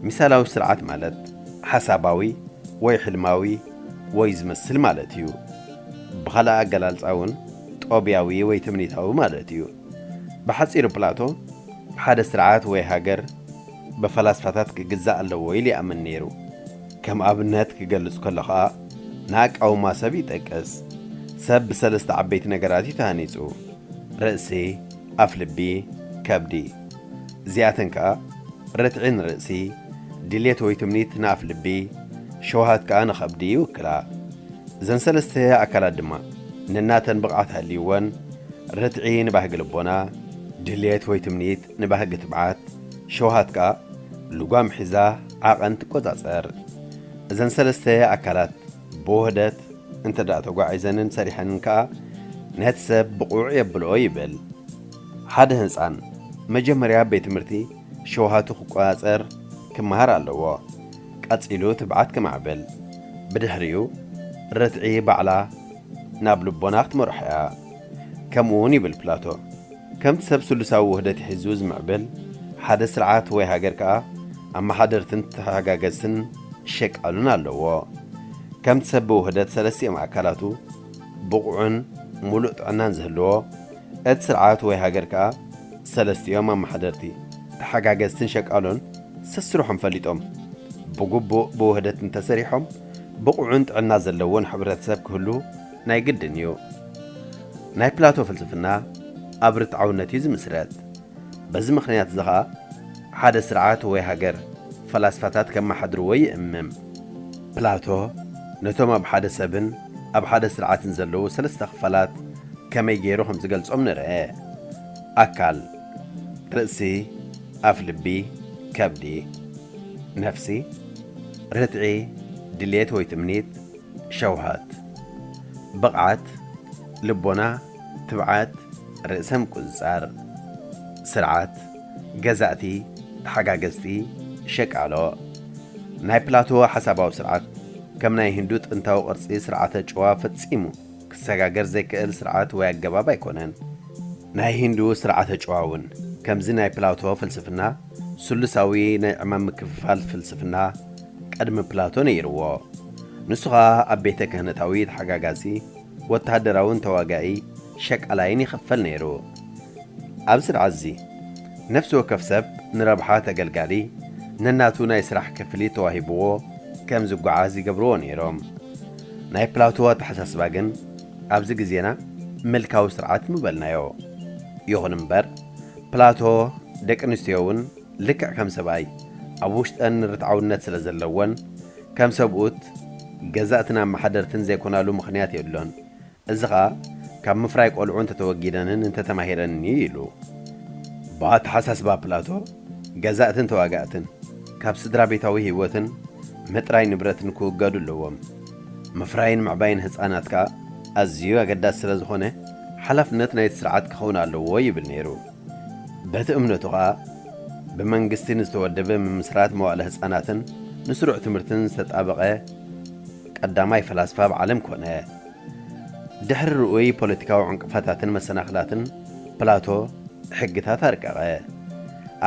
ሚሳላዊ ስርዓት ማለት ሓሳባዊ ወይ ሕልማዊ ወይ ዝመስል ማለት እዩ። ብኻልእ ኣገላልጻ እውን ጦብያዊ ወይ ትምኒታዊ ማለት እዩ። ብሓጺሩ ፕላቶ ሓደ ስርዓት ወይ ሃገር ብፈላስፋታት ክግዛእ ኣለዎ ኢሉ ይኣምን ነይሩ። ከም ኣብነት ክገልጽ ከሎ ኸኣ ንኣቃውማ ሰብ ይጠቅስ። ሰብ ብሰለስተ ዓበይቲ ነገራት እዩ ተሃኒጹ። ርእሲ፣ ኣፍልቢ፣ ከብዲ። እዚኣተን ከኣ ርትዒ ንርእሲ፣ ድልየት ወይ ትምኒት ንኣፍልቢ፣ ሸውሃት ከኣ ንኸብዲ ይውክላ። እዘን ሰለስተ ኣካላት ድማ ነናተን ብቕዓት ሃልይወን፣ ርትዒ ንባህጊ ልቦና፣ ድልየት ወይ ትምኒት ንባህጊ ትብዓት፣ ሸውሃት ከኣ ልጓም ሒዛ ዓቐን ትቆጻጸር። እዘን ሰለስተ ኣካላት ብውህደት እንተ ደኣ ተጓዒዘንን ሰሪሐንን ከኣ ነቲ ሰብ ብቑዕ የብልኦ ይብል። ሓደ ህጻን መጀመርያ ኣብ ቤት ትምህርቲ ሸውሃቱ ክቆጻጸር ክመሃር ኣለዎ። ቀጺሉ ትብዓት ክማዕብል፣ ብድሕሪኡ ርትዒ ባዕላ ናብ ልቦና ክትመርሖ እያ። ከምኡ እውን ይብል ፕላቶ፣ ከምቲ ሰብ ስሉሳዊ ውህደት ሒዙ ዝምዕብል፣ ሓደ ስርዓት ወይ ሃገር ከኣ ኣመሓደርትን ተሓጋገዝትን ሸቃሉን ኣለዎ። ከምቲ ሰብ ብውህደት ሰለስቲኦም ኣካላቱ ብቑዕን ምሉእ ጥዕናን ዝህልዎ፣ እቲ ስርዓት ወይ ሃገር ከኣ ሰለስቲኦም ኣመሓደርቲ፣ ተሓጋገዝትን ሸቃሎን ሰስርሖም ፈሊጦም ብግቡእ ብውህደት እንተሰሪሖም ብቑዕን ጥዕና ዘለዎን ሕብረተሰብ ክህሉ ናይ ግድን እዩ። ናይ ፕላቶ ፍልስፍና ኣብ ርትዓውነት እዩ ዝምስረት። በዚ ምኽንያት እዚ ኸኣ ሓደ ስርዓት ወይ ሃገር ፈላስፋታት ከመሓድርዎ ይእምም። ፕላቶ ነቶም ኣብ ሓደ ሰብን ኣብ ሓደ ስርዓትን ዘለዉ ሰለስተ ክፋላት ከመይ ገይሩ ከም ዝገልጾም ንርአ። ኣካል፣ ርእሲ፣ ኣፍልቢ፣ ከብዲ። ነፍሲ፣ ርትዒ፣ ድልየት ወይ ትምኒት፣ ሸውሃት። ብቕዓት፣ ልቦና፣ ትብዓት፣ ርእሰ ምቁጽጻር። ስርዓት፣ ገዛእቲ፣ ተሓጋገዝቲ፣ ሸቃሎ። ናይ ፕላቶ ሓሳባዊ ስርዓት ከም ናይ ህንዱ ጥንታዊ ቅርጺ ስርዓተ ጨዋ ፈጺሙ ክሰጋገር ዘይክእል ስርዓት ወይ ኣገባብ ኣይኮነን። ናይ ሂንዱ ስርዓተ ጨዋ እውን ከምዚ ናይ ፕላቶ ፍልስፍና ስሉሳዊ ናይ ዕማም ምክፍፋል ፍልስፍና ቅድሚ ፕላቶ ነይርዎ። ንሱ ኸኣ ኣብ ቤተ ክህነታዊ ተሓጋጋዚ፣ ወተሃደራውን ተዋጋኢ፣ ሸቃላይን ይኽፈል ነይሩ። ኣብ ስርዓት እዚ ነፍሲ ወከፍ ሰብ ንረብሓ ተገልጋሊ ነናቱ ናይ ስራሕ ክፍሊት ተዋሂብዎ ከም ዝጓዓዝ ይገብርዎ ነይሮም። ናይ ፕላቶ ኣተሓሳስባ ግን ኣብዚ ግዜና ምልካዊ ስርዓት ምበልናዮ። ይኹን እምበር ፕላቶ ደቂ ኣንስትዮ እውን ልክዕ ከም ሰብኣይ ኣብ ውሽጠን ርትዓውነት ስለ ዘለወን ከም ሰብኡት ገዛእትን ኣመሓደርትን ዘይኮናሉ ምኽንያት የብሎን። እዚ ኸኣ ካብ ምፍራይ ቆልዑ እንተተወጊደንን እንተተማሂረንን እዩ ኢሉ። ብኣተሓሳስባ ፕላቶ፣ ገዛእትን ተዋጋእትን ካብ ስድራ ቤታዊ ህይወትን ምጥራይ ንብረትን ክውገዱ ኣለዎም። ምፍራይን ምዕባይን ህፃናት ከኣ ኣዝዩ ኣገዳሲ ስለ ዝኾነ ሓላፍነት ናይቲ ስርዓት ክኸውን ኣለዎ ይብል ነይሩ። በቲ እምነቱ ከኣ ብመንግስቲ ንዝተወደበ ምምስራት መዋእለ ህፃናትን ንስሩዕ ትምህርትን ዝተጣበቐ ቀዳማይ ፈላስፋ ኣብ ዓለም ኮነ። ድሕሪ ርኡይ ፖለቲካዊ ዕንቅፋታትን መሰናኽላትን ፕላቶ ሕግታት ኣርቀቐ።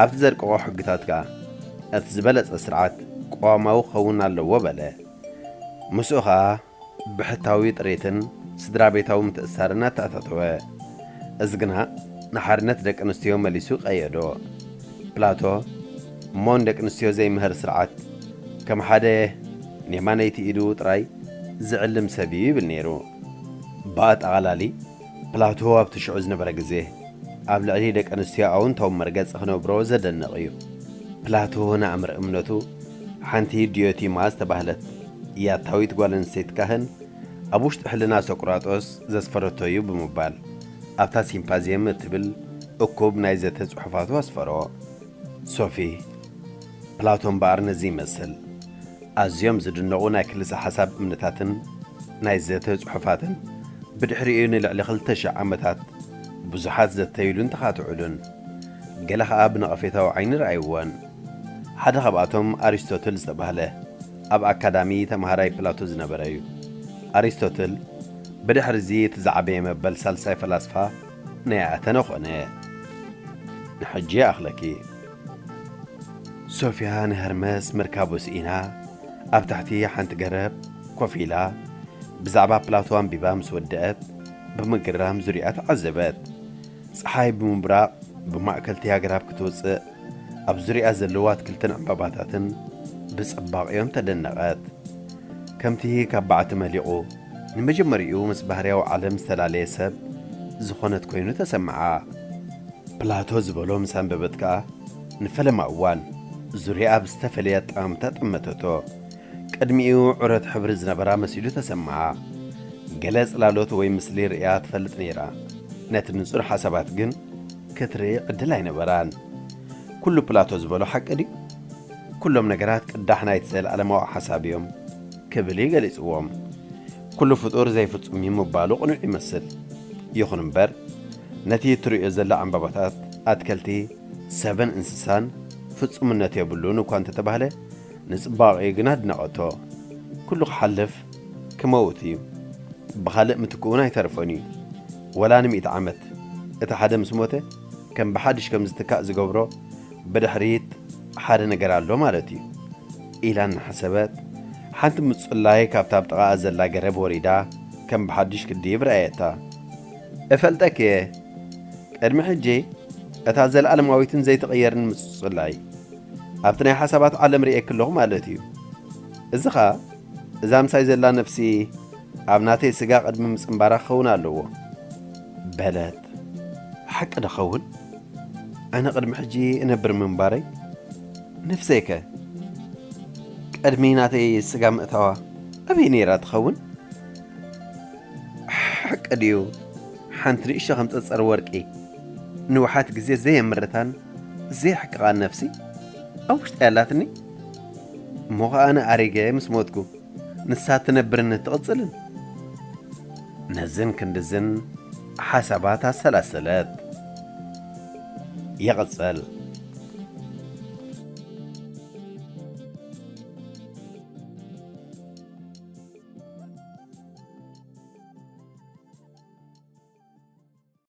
ኣብቲ ዘርቀቖ ሕግታት ከኣ እቲ ዝበለጸ ስርዓት ቅዋማዊ ክኸውን ኣለዎ በለ። ምስኡ ኸኣ ብሕታዊ ጥሪትን ስድራ ቤታዊ ምትእስሳርን ኣተኣታተወ። እዚ ግና ንሓርነት ደቂ ኣንስትዮ መሊሱ ቀየዶ። ፕላቶ እሞ ንደቂ ኣንስትዮ ዘይምህር ስርዓት ከም ሓደ ንየማነይቲ ኢዱ ጥራይ ዝዕልም ሰብ እዩ ይብል ነይሩ። ብኣጠቓላሊ ፕላቶ ኣብቲ ሽዑ ዝነበረ ግዜ ኣብ ልዕሊ ደቂ ኣንስትዮ ኣውንታዊ መርገጺ ክነብሮ ዘደንቕ እዩ። ፕላቶ ንኣምር እምነቱ ሓንቲ ዲዮቲማ ዝተባህለት ያታዊት ጓል ኣንስተይቲ ካህን ኣብ ውሽጢ ሕልና ሶቅራጦስ ዘስፈረቶ እዩ ብምባል ኣብታ ሲምፓዚየም እትብል እኩብ ናይ ዘተ ጽሑፋቱ ኣስፈሮ። ሶፊ፣ ፕላቶ እምበኣር ነዚ ይመስል። ኣዝዮም ዝድነቑ ናይ ክልሰ ሓሳብ እምነታትን ናይ ዘተ ጽሑፋትን ብድሕሪኡ ንልዕሊ ክልተ ሽሕ ዓመታት ብዙሓት ዘተይሉን ተኻትዑሉን። ገለ ኸኣ ብነቐፌታዊ ዓይኒ ረኣይዎን። ሓደ ካብኣቶም ኣሪስቶትል ዝተባህለ ኣብ ኣካዳሚ ተምሃራይ ፕላቶ ዝነበረ እዩ። ኣሪስቶትል ብድሕሪ እዚ እቲ ዝዓበየ መበል ሳልሳይ ፈላስፋ ናይ ኣተነ ኾነ። ንሕጂ ይኣኽለኪ። ሶፊያ ንሀርመስ መርካቡ ስኢና ኣብ ትሕቲ ሓንቲ ገረብ ኮፍ ኢላ ብዛዕባ ፕላቶ ኣንቢባ ምስ ወደአት ብምግራም ዙርያ ተዓዘበት። ጸሓይ ብምብራቕ ብማእከልቲ ኣግራብ ክትወጽእ ኣብ ዙርያ ዘለዉ ኣትክልትን ዕምባባታትን ብጽባቕኦም ተደነቐት። ከምቲ ካብ ባዕቲ መሊቑ ንመጀመሪኡ ምስ ባህርያዊ ዓለም ዝተላለየ ሰብ ዝኾነት ኮይኑ ተሰምዓ። ፕላቶ ዝበሎ ምስ ኣንበበት ከኣ ንፈለማ እዋን ዙርያኣ ብዝተፈለየ ኣጠማምታ ጠመተቶ። ቅድሚኡ ዑረት ሕብሪ ዝነበራ መሲሉ ተሰምዓ። ገለ ጽላሎት ወይ ምስሊ ርእያ ትፈልጥ ነይራ። ነቲ ንጹር ሓሳባት ግን ክትርኢ ዕድል ኣይነበራን። ኩሉ ፕላቶ ዝበሎ ሓቂ ድዩ? ኩሎም ነገራት ቅዳሕ ናይቲ ዘለኣለማዊ ሓሳብ እዮም ክብል እዩ ገሊጽዎም። ኩሉ ፍጡር ዘይፍጹም እዩ ምባሉ ቅኑዕ ይመስል። ይኹን እምበር ነቲ እትርእዮ ዘላ ዕምባባታት፣ ኣትከልቲ፣ ሰብን እንስሳን ፍጹምነት የብሉን እኳ እንተተባህለ ንጽባቐኡ ግን ኣድነቐቶ። ኩሉ ክሓልፍ ክመውት እዩ። ብኻልእ ምትክኡን ኣይተርፎን እዩ። ወላ ንሚእቲ ዓመት እቲ ሓደ ምስ ሞተ ከም ብሓድሽ ከም ዝትካእ ዝገብሮ ብድሕሪት ሓደ ነገር ኣሎ ማለት እዩ ኢላ እናሓሰበት ሓንቲ ምጹላይ ካብታ ኣብ ጥቓኣ ዘላ ገረብ ወሪዳ ከም ብሓድሽ ክድይብ ረኣየታ። እፈልጠኪ እየ። ቅድሚ ሕጂ እታ ዘለኣለማዊትን ዘይትቕየርን ምጽጹላይ ኣብቲ ናይ ሓሳባት ዓለም ርእየኪ ኣለኹ ማለት እዩ። እዚ ኸኣ እዛ ምሳይ ዘላ ነፍሲ ኣብ ናተይ ስጋ ቅድሚ ምጽንባራ ክኸውን ኣለዎ በለት። ሓቂ ዶ ኸውን? ኣነ ቅድሚ ሕጂ እነብር ምንባረይ ነፍሰይከ ቅድሚ ናተይ ስጋ ምእታዋ ኣበይ ነይራ ትኸውን? ሓቂ ድዩ? ሓንቲ ንእሽቶ ከም ጸጸር ወርቂ ንውሓት ግዜ ዘየምርታን ዘየሕቅቓን ነፍሲ ኣብ ውሽጢ ኣላትኒ። እሞ ኸኣ ኣነ ኣሪገ ምስ ሞትኩ ንሳ ትነብርን ትቕጽልን። ነዝን ክንድዝን ሓሳባት ኣሰላሰለት። ይቕጽል።